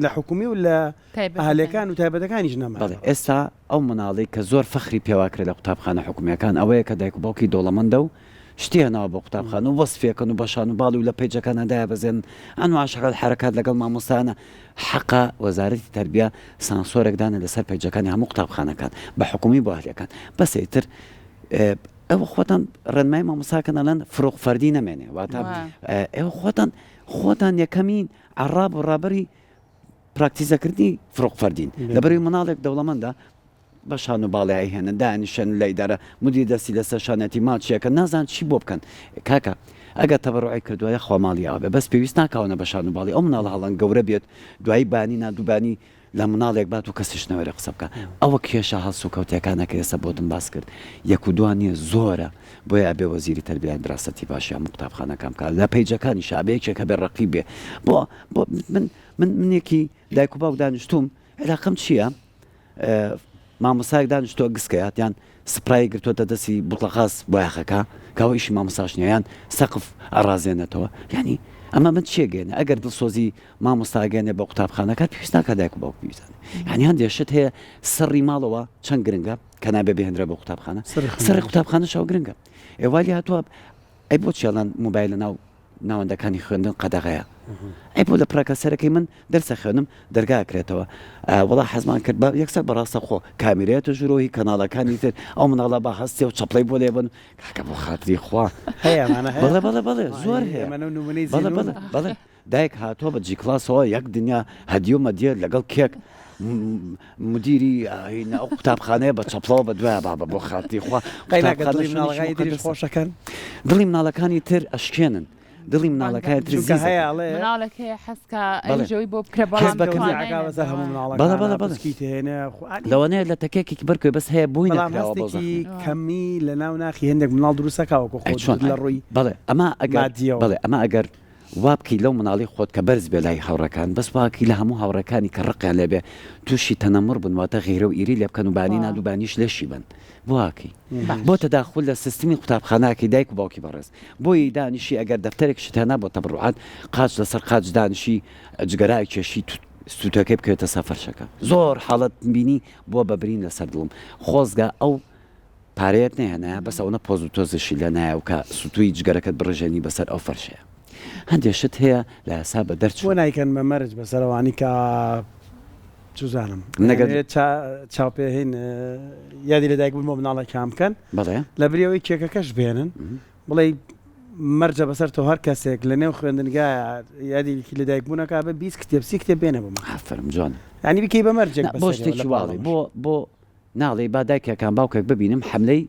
لە حکومی و لە تایبەتەکان. ئەهلیەکان و تایبەتەکانیش بەڵێ نەماوە. ئێستا ئەو مناڵەی کە زۆر فەخری پێواکرێ لە قوتابخانە حکومیەکان ئەوەیە کە دایک و باوکی دەوڵەمەندە و شتی هێناوە بۆ قوتابخانە و وەسفی ئەکەن و بە شان و باڵی و لە پەیجەکانا دایەبەزێنن ئەنوا شەغەل حەرەکات لەگەڵ مامۆستایانە حەقە وەزارەتی تەربیە سانسۆرێک دانێ لەسەر پەیجەکانی هەموو قوتابخانەکان بە حکومی بۆ ئەهلیەکان بەسە ئیتر ئێوە خۆتان ڕێنمای مامۆستاکەن ئەڵێن فروق فەردی نەمێنێ واتە ئێوە خۆتان خۆتان یەکەمین عەڕاب و ڕابەری پراکتیزەکردنی فروق فەردین لەبەرئەوەی مناڵێک دەوڵەمەندە بە شان و باڵی ئەیهێنن دانیشن لە ئیدارە مدیر دەستی لەسەر شانەتی ماچیەکە نازان چی بۆ بکەن کاکە ئەگەر تەبەڕوعی کردووە یاخوا ماڵی ئاوا بێ بەس پێویست ناکاونە بە شان و باڵی ئەو مناڵە هەڵەن گەورە بێت دوایی بانی نا دووبانی لە مناڵێک بات و کەسیش نەوێرێ قسە بکا ئەوە کێشە هەڵسوکەوتەکانە کە ئێستا بۆتم باس کرد یەک و دوان نییە زۆرە بۆیە ئەبێ وەزیری تەربیە دراسەتی باشی هەموو قوتابخانەکان بکات لە پەیجەکانیشا ئەبێ یەکێک هەبێ ڕەقیب بێ بۆ بۆ من من منێکی دایک و باوک دانیشتووم علاقەم چییە مامۆستایەک دانیشتووە گسکەیات یان سپرای گرتووەتە دەستی بوتڵەغاز بۆیاخەکە کەەوە ئیشی مامۆستاش نییە یان سەقف ئەڕازێنێتەوە یعنی ئەمە من چیە گەێنە ئەگەر دڵسۆزی مامۆستاگەێنێ بۆ قوتابخانەکە پێویست ناکە دایک و باوک بیزانێ یعنی هەندێک شت هەیە سڕی ماڵەوە چەند گرنگە کە نابێ بهێنرێ بۆ قوتابخانە سڕی قوتابخانە شەو گرنگە ئێوالی هاتووە ئەی بۆ چێڵان موبایل لە ناو. ناوەندەکانی خوێندن قەدەغەیە. ئەی بۆ لە پڕەکە سەرەکەی من دەرسە خوێنم دەرگا ئەکرێتەوە وەڵا حەزمان کرد بە یەکسەر بە ڕاستەخۆ کامیرەیەتە ژوورەوە هی کەناڵەکانی تر ئەو مناڵە با هەستێ و چەپڵەی بۆ لێبن کاکە بۆ خاتری خوا هەیە ئەمانە هەیە بەڵێ بەڵێ بەڵێ زۆر هەیە ئەمانە نمونەی بەڵێ زیندوون بەڵێ بەڵێ دایک هاتووە بە جیکڵاسەوە یەک دنیا هەدیە و مەدیە لەگەڵ کێک مدیری ئەو قوتابخانەیە بە چەپڵەوە بە دوای بابە بۆ خاتری خوا قەیناکە قوتابخانە دڵی شوێنێکی مناڵەکانی تریش موقەدەسە خۆشەکەن دڵی مناڵەکانی تر ئەشکێنن دڵی مناڵەکانی تر چونکە زیز هەیە ئەکەن. ئەڵێ مناڵێک هەیە حەز کا بەڵێ ئەویش ئەوی بۆ بکرە حەز بەڵام بە کەم کەمی تەوزیع توانای ئەکا بەسەر هەموو نەبێ. بەڵێ مناڵەکانا بەڵێ بەڵێ پسکی تێنێ خۆ ئەنی لەوانەیە لە تەکێکێکی بەرکەوێ بەس هەیە بۆی بەڵام نەکراوە بەو هەستێکی زەخمە. کەمی لە ناو ناخی هێندێک مناڵ دروست ئەکا وەکو ئەی خۆت چۆن وتت لە ڕووی بەڵێ ئەمە ئەگەر مادیەوە. بەڵێ ئەمە ئەگەر وا بکەی لەو مناڵی خۆت کە بەرز بێ لای هاوڕێکان بەس وا کەی لە هەموو هاوڕێکانی کە ڕقیان لێ بێ تووشی تەنەموڕ بن واتە غیرە و ئیرەی لێ بکەن و بانی ناد و بانیش لێشی بەن بۆ وا کەی بۆ تەداخول لە سیستمی قوتابخانە ئەکەی دایک و باوکی بەڕێز بۆیی دانیشی ئەگەر دەفتەرێکشت هێنا بۆ تەبڕوعات قاچ لەسەر قاچ دانیشی جگەرە ئەکێشی سوتەکەی بکەوێتە سەر فەرشەکە زۆر حاڵەت بینی بووە بە برین لەسەر دڵم خۆزگە ئەو پارەیەت نەهێنایە بەس ئەوەنە پۆز و تۆزشی لێ نایە و کە سوتوی جگەرەکەت بڕژێنی بەسەر ئەو فەرشەیە هەندێ شت هەیە لە یاسا بە بۆ دەرچوون. نایکەن بە مەرج بەسەر ئەوانی کە چوزانم نەگەر ئەیانەوێت چا چاوپێهین یادی لەدایک بوون بۆ مناڵێکیان بکەن بەڵێ. لەبری ئەوەی کێکەکەش بێنن بڵێی مەرجە بەسەر تۆ هەر کەسێک لە نێو خوێندنگایە یادی لەدایک بوونەکە بە 20 کتێب سی کتێب بێنە بۆ من ئافەرم جوانە. یانی بکەی بە مەرجێک نا بۆ بەسەریەوە شتێکی لە واڵێ پاڵ بۆ ئەمەش. بۆ ناڵێی با دایکێکان باوکێک ببینم حەملەی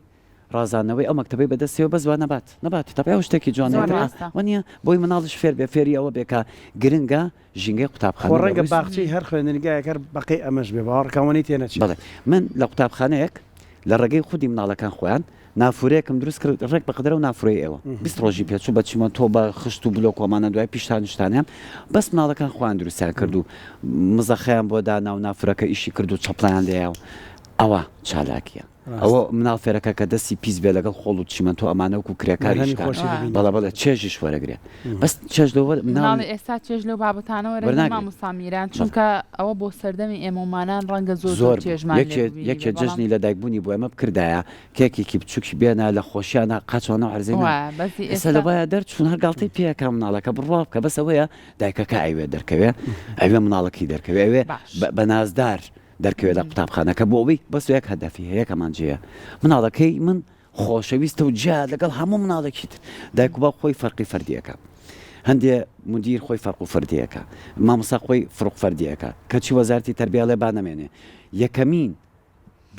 ڕازاندنەوەی ئەو مەکتەبەی بەدەستیەوە بەس با نەبات نەباتی تەبعی ئەو شتێکی جوانە زۆر ئیتر ئا ڕاستە. وەنیە بۆی مناڵیش فێر بێ فێری ئەوە بێ کە گرنگە ژینگەی خۆ قوتابخانە لە ڕەنگە ڕووی باخچەی هەر خوێندنگایەک هەر بەقەی ئەمەش بێ باوەڕکە ئەوەنەی تێ نەچێ. بەڵێ من لە قوتابخانەیەک لە ڕێگەی خودی مناڵەکان خۆیان نافورەیەکم دروست کرد ڕێک بە قەدەر ئەو نافورەی ئێوە 20 ڕۆژی پێچوو بە چیمەنتۆ بە خشت و بلۆک و ئەمانە دوای پیشتان شتانیان بەس مناڵەکان خۆیان دروستیان کرد و مزەخەیان بۆ دانا و نافورەکە ئیشی کرد و چەپڵیان لێیا و ئەوە چالاکیە ئەوە مناڵ فێرەکە کە دەستی پیس بێ لەگەڵ خۆڵ و چیمەنتۆ ئەمانە وەکو کرێکاریش بەرهەمی کات خۆشی ببینێ. بەڵێ بەڵێ چێژیش وەرەگرێ بەس چێژ لەوە مناڵی مناڵی ئێستا چێژ لەو بابەتانە وەرەگرن وەرناگرێ. مامۆستا میران چونکە ئەوە بۆ سەردەمی ئێمەومانان ڕەنگە زۆر زۆر زۆر بوو چێژمان لێ یەکێ ببینیبێ یەکێ بەڵام جەژنی لەدایکبوونی بۆ ئێمە بکردایە کێکێکی بچووکی بێنا لە خۆشیانا قاچمان ئەو عەرزەی نا وایە بەس ئێستا ئێستا لە وایە دەرچوون هەر گاڵتەی پێ ئەکا مناڵەکە بڕوا بکە بەس ئەوەیە دایکەکە ئەیوێ دەرکەوێ ئەوێ مناڵەکەی دەرکەوێ ئەوێ باش بە بە نازدار دەرکەوێ لە قوتابخانەکە بۆ ئەوەی بەس یەک هەدەفی هەیە یەک ئامانجی هەیە مناڵەکەی من خۆشەویستە و جیا لەگەڵ هەموو مناڵێکی تر دایک و باوک خۆی فەرقی فەردیەکە هەندێ مدیر خۆی فەرق و فەردیەکە مامۆستا خۆی فڕق فەردیەکە کەچی وەزارتی تەربیە ئەڵێ با نەمێنێ یەکەمین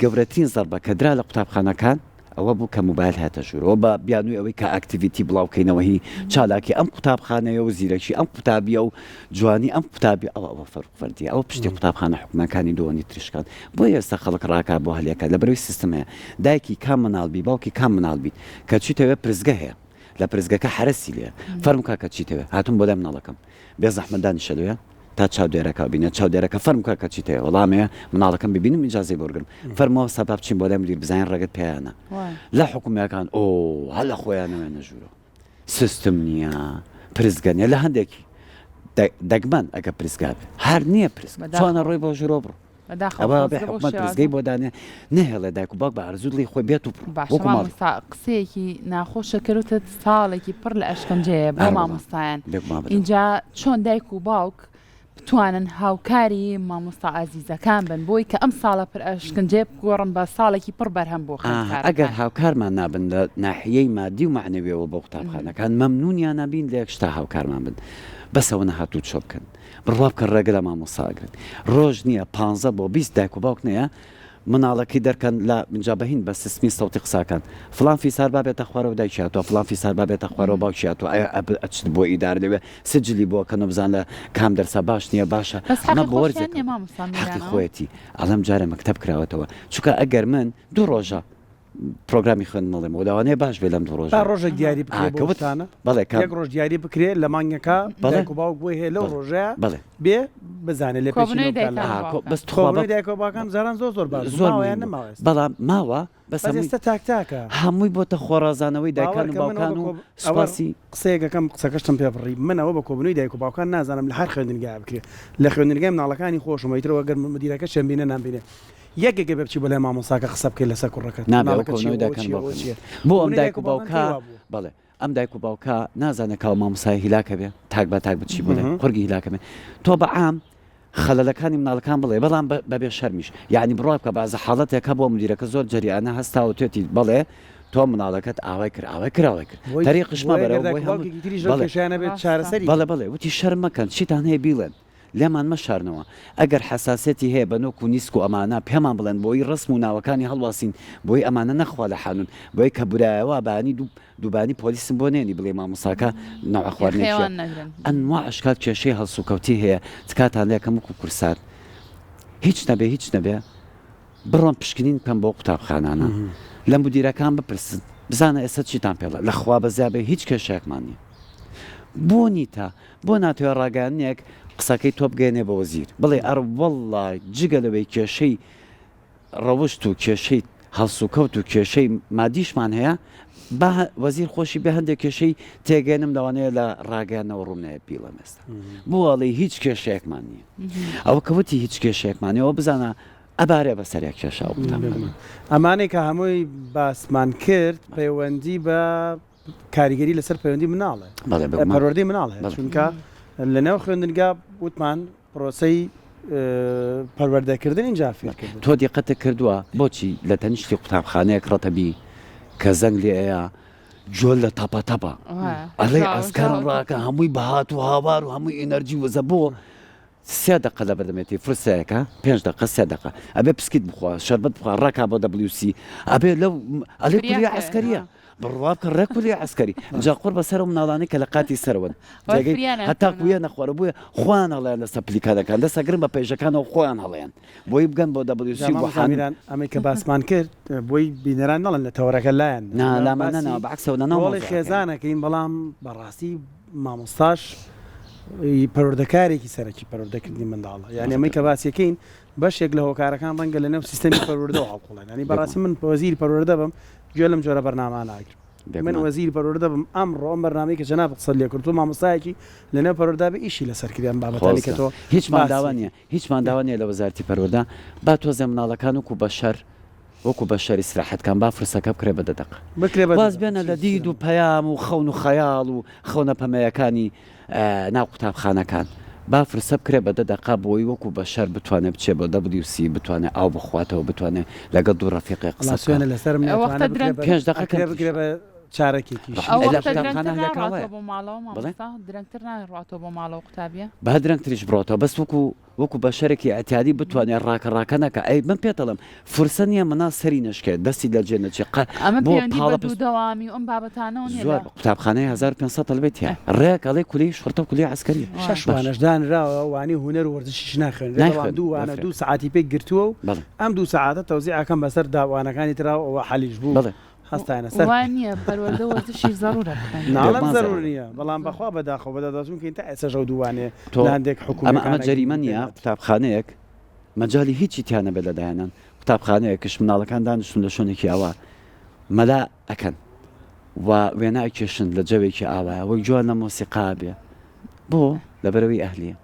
گەورەترین زەربە کە درا لە قوتابخانەکان ئەوە بوو کە موبایل هاتە ژوورەوە بە بیانووی ئەوەی کە activity بڵاو کەینەوە هی چالاکی ئەم قوتابخانەیە و زیرەکی ئەم قوتابیە و جوانی ئەم قوتابی ئەوە ئەوە فەرق فەردیە ئەوە پشتی قوتابخانە حکومەکانی دووەنی تریشکان بۆیە ئێستا خەڵک ڕاکا بۆ هەلێکە لەبەرەوەی سیستم هەیە دایکی کام مناڵ بی باوکی کام مناڵ بیت کە چیتەوێ پرسگە هەیە لە پرسگەکە حەرەسی لێیە فەرموو کاکە چیتەوێ هاتووم بۆ لای مناڵەکەم بێ زەحمەت دانیشە لەوێ تا چاودێرەکە بینێت چاودێرەکە فەرموو کاکە چیتەوێ وەڵامەیە مناڵەکەم ببینم ئیجازەی بۆ وەرگرم فەرموو مامۆستا با بچین بۆ لای مدیر بزانین ڕێگەت پێیانە لە حکومیەکان ئۆ هەر لە خۆیانەوێنە ژوورەوە سیستم نییە پرسگە نیە لە هەندێکی دەگمەن ئەگە پرسگا بێ هەر نییە پرسگە چۆنە ڕۆی بۆ ژوورەوە بڕۆ بەداخەوە ئەوە بێ خۆزگە بەو حکومەت شێوازە. پرسگەی بۆ دانێ نەهێڵێ دایک و باوک بە ئارەزوو دڵی خۆی بێت و بڕۆ باشە وەکو ماڵی مامۆستا قسەیەکی ناخۆشە کردت ساڵێکی پڕ لە ئەشکەنجەیە بۆ ئەرێ وەڵا مامۆستایان بێگومان بەداخەوە. ئینجا چۆن دایک و باوک بتوانن هاوکاری مامۆستا ئازیزەکان بن بۆی کە ئەم ساڵە پر ئەشکنجەیە بگۆڕن بە ساڵێکی پڕ بەرهەم بۆ ئا ئەگەر خوێندکارەکان. هاوکارمان نابن لە ناحیەی مادی و مەعنەویەوە بۆ قوتابخانەکان مەمنونیان ئەبین لە یەک شتا هاوکارمان بن بەس ئەوەنە هاتوچۆ بکەن بڕوا بکەن ڕێگە لە مامۆستا ئەگرن ڕۆژ نیە پانزە بۆ 20 دایک و باوک نەیە مناڵەکەی دەرکەن لە ئینجا بە هین بە سیستمی سەوتی قساکەن فڵان فیسار با بێتە خوارەوە دایکی هاتووە فڵان فیسار با بێتە خوارەوە باوکی هاتووە ئەیا ئەب ئەچن بۆ ئیدارە لەوێ سجلی بۆ کەن و بزان لە کام دەرسا باش نییە باشە بەس ئەمە حەقی بۆ خۆشیان وەرزێکە نییە مامۆستا حەقی میرانەوە؟ خۆیەتی ئەڵێم جارێ مەکتەب کراوەتەوە چونکە ئەگەر من دوو ڕۆژە پرۆگرامی خوێندن ئەڵێمەوە لەوانەیە باش بێ لەم دوو با ڕۆژە ڕۆژێک دیاری ئا بکرێ بۆ کە وت شتانە بەڵێ کە یەک ڕۆژ دیاری بکرێ لە مانگەکە بەڵێ دایک و باوک بۆی هەیە لەو بەڵێ ڕۆژەیە بەڵێ بێ بزانێ لێ کۆبوونەوەی پێچینەوە بکات دایکان لە و ئا کۆ باوکان. بەس تخوا بە کۆبوونەوەی دایک و باوکان جاران زۆر زۆر باش بوو زۆر ماوە یان مهم بوو نەماوە ئێستا بەڵام ماوە بەس بەس هەمووی ئێستا تاک تاکە هەمووی بۆتە خۆڕازانەوەی دایکان باوەڕ و کە من ئەوە باوکان بە و کۆ ئەوە سوپاسی قسەیەک ئەکەم قسەکەشتم پێ بڕی من ئەوە بە کۆبوونەوەی دایک و باوکان نازانم لە هەر خوێندنگایە بکرێ لە خوێندنگای مناڵەکانی خۆشم ئیتر ئەگەر مدیرەکەشیان بینێ نامبینێ یەکێک ئەبێ بچی بۆ لای مامۆستاکە قسە بکەی لەسەر کوڕەکەت نابێ ئەو مناڵەکە چیە کۆبوونەوەی ئەوە دایکان چیە و ئەوە باوکان چیە بۆ ئەم کۆبوونەوەی دایک دایک و و باوکان باوکە کەی وابوو؟ بەڵێ. ئەم دایک و باوکە نازانێ کاو مامۆستای هیلاکە بێ تاک بە تاک بچی بۆ لای قورگی هیلاکە بێ تۆ بە عام خەلەلەکانی مناڵەکان بڵێ بەڵام بە بێ شەرمیش یعنی بڕوا بکە بازە حاڵەتێک هەبووە مدیرەکە زۆر جەریانە هەستاوە توێتی بەڵێ تۆ مناڵەکەت ئاوای کرد ئاوای کرد ئاوای کرد تەریقش مەبەرەوە بۆی هەموو بەڵێ بەڵێ بەڵێ وتی شەرم مەکەن چیتان هەیە بیڵێن لێمان مەشارنەوە ئەگەر حەساسیەتی هەیە بە نۆک و نیسک و ئەمانە پێمان بڵێن بۆی ڕەسم و ناوەکانی هەڵواسین بۆی ئەمانە نەخوا لە حالون بۆی کە برایەوە بانی دوو دووبانی پۆلیسم بۆ نێنی بڵێ مامۆستاکە نەوعە خواردنێکیە ئەنواع ئەشکال کێشەی هەڵسوکەوتی هەیە تکاتان لێکەم وەکو کورسات هیچ نەبێ هیچ نەبێ بڕۆن پشکنین بکەن بۆ قوتابخانانە لە مدیرەکان بپرسن بزانە ئێستا چیتان پێڵە لە خوا بەزیا بێ هیچ کێشەیەکمان نییە بۆ نیتە بۆ ناتوێ ڕاگەیاندنێک قسەکەی تۆ بگەێنێ بە وەزیر بڵێ ئەر والله جگە لەوەی کێشەی ڕەوشت و کێشەی هەڵسوکەوت و کێشەی مادیشمان هەیە با وەزیر خۆشی بێ هەندێک کێشەی تێگەێنم لەوانەیە لە ڕاگەیاندنەوە ڕووم نایە بیڵێم ئێستا بۆ ئەڵێی هیچ کێشەیەکمان نییە ئەوە کە وتی هیچ کێشەیەکمان نییە ئەوە بزانە ئەبارێ بەسەریا کێشە ئەو قوتابخانە. ئەمانەی کە هەمووی باسمان کرد پەیوەندی بە کاریگەری لەسەر پەیوەندی مناڵ بەڵێ بێگومان. پەروەردەی مناڵ هەیە بەڵێ. چونکە لەنێو خوێندنگا وتمان پرۆسەی پەروەردەکردن ئینجا فێرکردن. تۆ دیقەتت کردووە بۆچی لە تەنیشتی قوتابخانەیەک ڕەتەبی کە زەنگ لێ ئەیا جۆل لە تەپە تەپە ئەڵێی عەسکەرم ڕاکە هەمووی بە هات و هاوار و هەمووی ئینەرجی وزە بۆ سێ دەقە لە بەردەمێتی فرسەیەکە پێنج دەقە سێ دەقە ئەبێ پسکیت بخوا شەربەت بخوا ڕاکا بۆ دەبلیوسی ئەبێ لەو ئەلێ کولیە عەسکەریە بڕوا بکە ڕێک کولیە عەسکەری جا قوڕ بەسەر ئەو مناڵانەی کە لە قاتی سەرەوەن جێگەی هەتاکو یە نەخوارە بۆیە خۆیان هەڵەیان لەسەر پلیکانەکان دەست ئەگرن بە پەیژەکانەوە خۆیان هەڵەیان بۆی بگەن بۆ دەبلیوسی بۆ حامیران ئەمەی کە باسمان کرد بۆی بینەران نەڵێن لە تەوەرەکە لایان نا لامان نەناوە بەعکسەوە لەناو ڕۆڵی خێزانەکەین بەڵام بەڕاستی مامۆستاش پەروەردەکارێکی سەرەکی پەروەردەکردنی منداڵە یعنی ئەمەی کە باسیەکەین بەشێک لە هۆکارەکان ڕەنگە لەنێو سیستەمی پەروەردەوە هەڵقوڵێن یعنی بەڕاستی من وەزیری پەروەردە بم گوێ لەم جۆرە بەرنامانە ناگرم من وەزیری پەروەردە بم ئەمڕۆ ئەم بەرنامەی کە جەنابت قسەت لێ کرد تۆ مامۆستایەکی لەنێو پەروەردە بێ ئیشی لەسەر کردی ئەم بابەتانەی کە تۆ هیچمان داوا نییە هیچمان داوا نییە لە وەزارەتی پەروەردە با تۆزێ مناڵەکان وەکو بەشەر وەکو بەشەر ئیسراحەت کەن با فرسەکە بکرێ بە دە دەقە بکرێ بە واز بێنە لە دید و پەیام و خەون و خەیاڵ و خەونە پەمەیەکانی ناو قوتابخانەکان با فرسە بکرێ بە دە دەقە بۆی وەکو بەشەر بتوانێ بچێ بۆ WC بتوانێ ئاو بخواتەوە بتوانێ لەگەڵ دوو ڕەفیقێ قسە بکا. سوێنە لەسەرم ئەو وەختە نەتوانێ بکرێ درەنگ بە پێنج دەقە ئەکرێ کەمتریش. بکرێ بە چارەکێکیش. ئەو لە وەختە قوتابخانە درەنگتر هەلەکە ناڕواتەوە وایە. بۆ ماڵەوە بەڵێ؟ مامۆستا درەنگتر ناڕواتەوە بۆ ماڵەوە قوتابیە؟ با درەنگتریش بڕواتەوە بەس وەکو وەکو بەشەرێکی ئیعتیادی بتوانێ ڕاکە ڕاکە نەکا ئەی من پێت ئەڵێم فرسە نیە مناڵ سەری نەشکێ دەستی لە جێ نەچێ قە ئەمە بۆ پەیوەندی بە پاڵە دوو پست دەوامی و ئەم بابەتانەوە نیە زۆر لە قوتابخانەی 1500 تەلبەی تیایە ڕێک ئەڵێی کولیەی شوڕتە و کولیەی عەسکەریە شەش باش وانەش دانراوە وانەی هونەر و وەرزشیش ناخوێنرێ بەڵام نایخوێنن دوو وانە بەفرێ دوو سەعاتی پێک گرتووە و بەڵێ ئەم دوو سەعاتە تەوزیع ئەکەن بەسەر دا وانەکانی ترا و ئەوە حەلیش بوو بەڵێ. هەستایەنە سەر وا نییە پەروەردە وەرزشیش زەڕوورە بخوێنرێ. ناڵێم بێگومان زەرور زەرورە. نییە بەڵام بەخوا بەداخەوە بەداداچوون کەین تا ئێستاش ئەو دوو وانەیە تۆ لە هەندێک ئەمە ئەمە حکوومیەکانا جەریمە گرنگی پێ نییە نادرێ. قوتابخانەیەک مەجالی هیچی تیا نەبێت لە داهێنان قوتابخانەیەکش مناڵەکان دانیشتون لە شوێنێکی ئاوا مەلا ئەکەن و وێنە ئەکێشن لە جەوێکی ئاوایە وەک جوان لە مۆسیقا بێ بۆ لەبەرەوەی ئەهلیە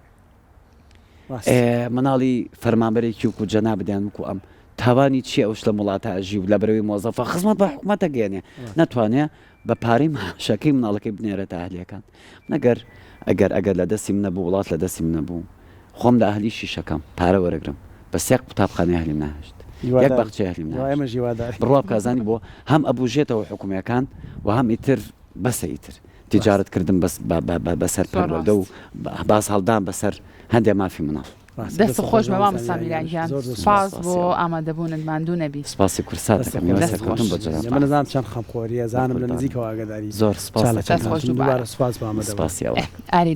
مناڵی فەرمانبەرێکی وکو جەنابت یان وکو ئەم تاوانی چیە ئەوش لەم وڵاتە ئەژی و لەبەرەوەی مۆزەفە خزمەت بە حکومەت ئەگەیەنێ نەتوانێ بە پارەی ماشەکەی مناڵەکەی بنێرێتە ئەهلیەکان نەگەر ئەگەر ئەگەر لە دەستی من نەبوو وڵات لە دەستی من نەبوو خۆم لە ئەهلی شیشەکەم پارە وەرەگرم بەس یەک قوتابخانەی ئەهلیم ناهێشت یەک باخچەی ئەهلیم ناهێشت بڕوا بکە زانی بۆ هەم ئەبوژێتەوە حکومیەکان و هەم ئیتر بەسە ئیتر تیجارەت کردن بەس بەسەر پەروەردە و باز هەڵدان بەسەر هەندێ مافی مناڵ. دەست خۆش بە مامۆستا میران گیان سوپاس بۆ ئامادەبوونت ماندوو نەبی. سپاسی کورسات دەکەم هیوای سەرکەوتن بۆ جەنابتان. من ئەزانم چەند خەمخۆریە زانم لە نزیکەوە ئاگاداری زۆر سپاس دەکەم. دووبارە سوپاس بۆ ئامادەبوونت. سپاسی ئەوە. ئاری.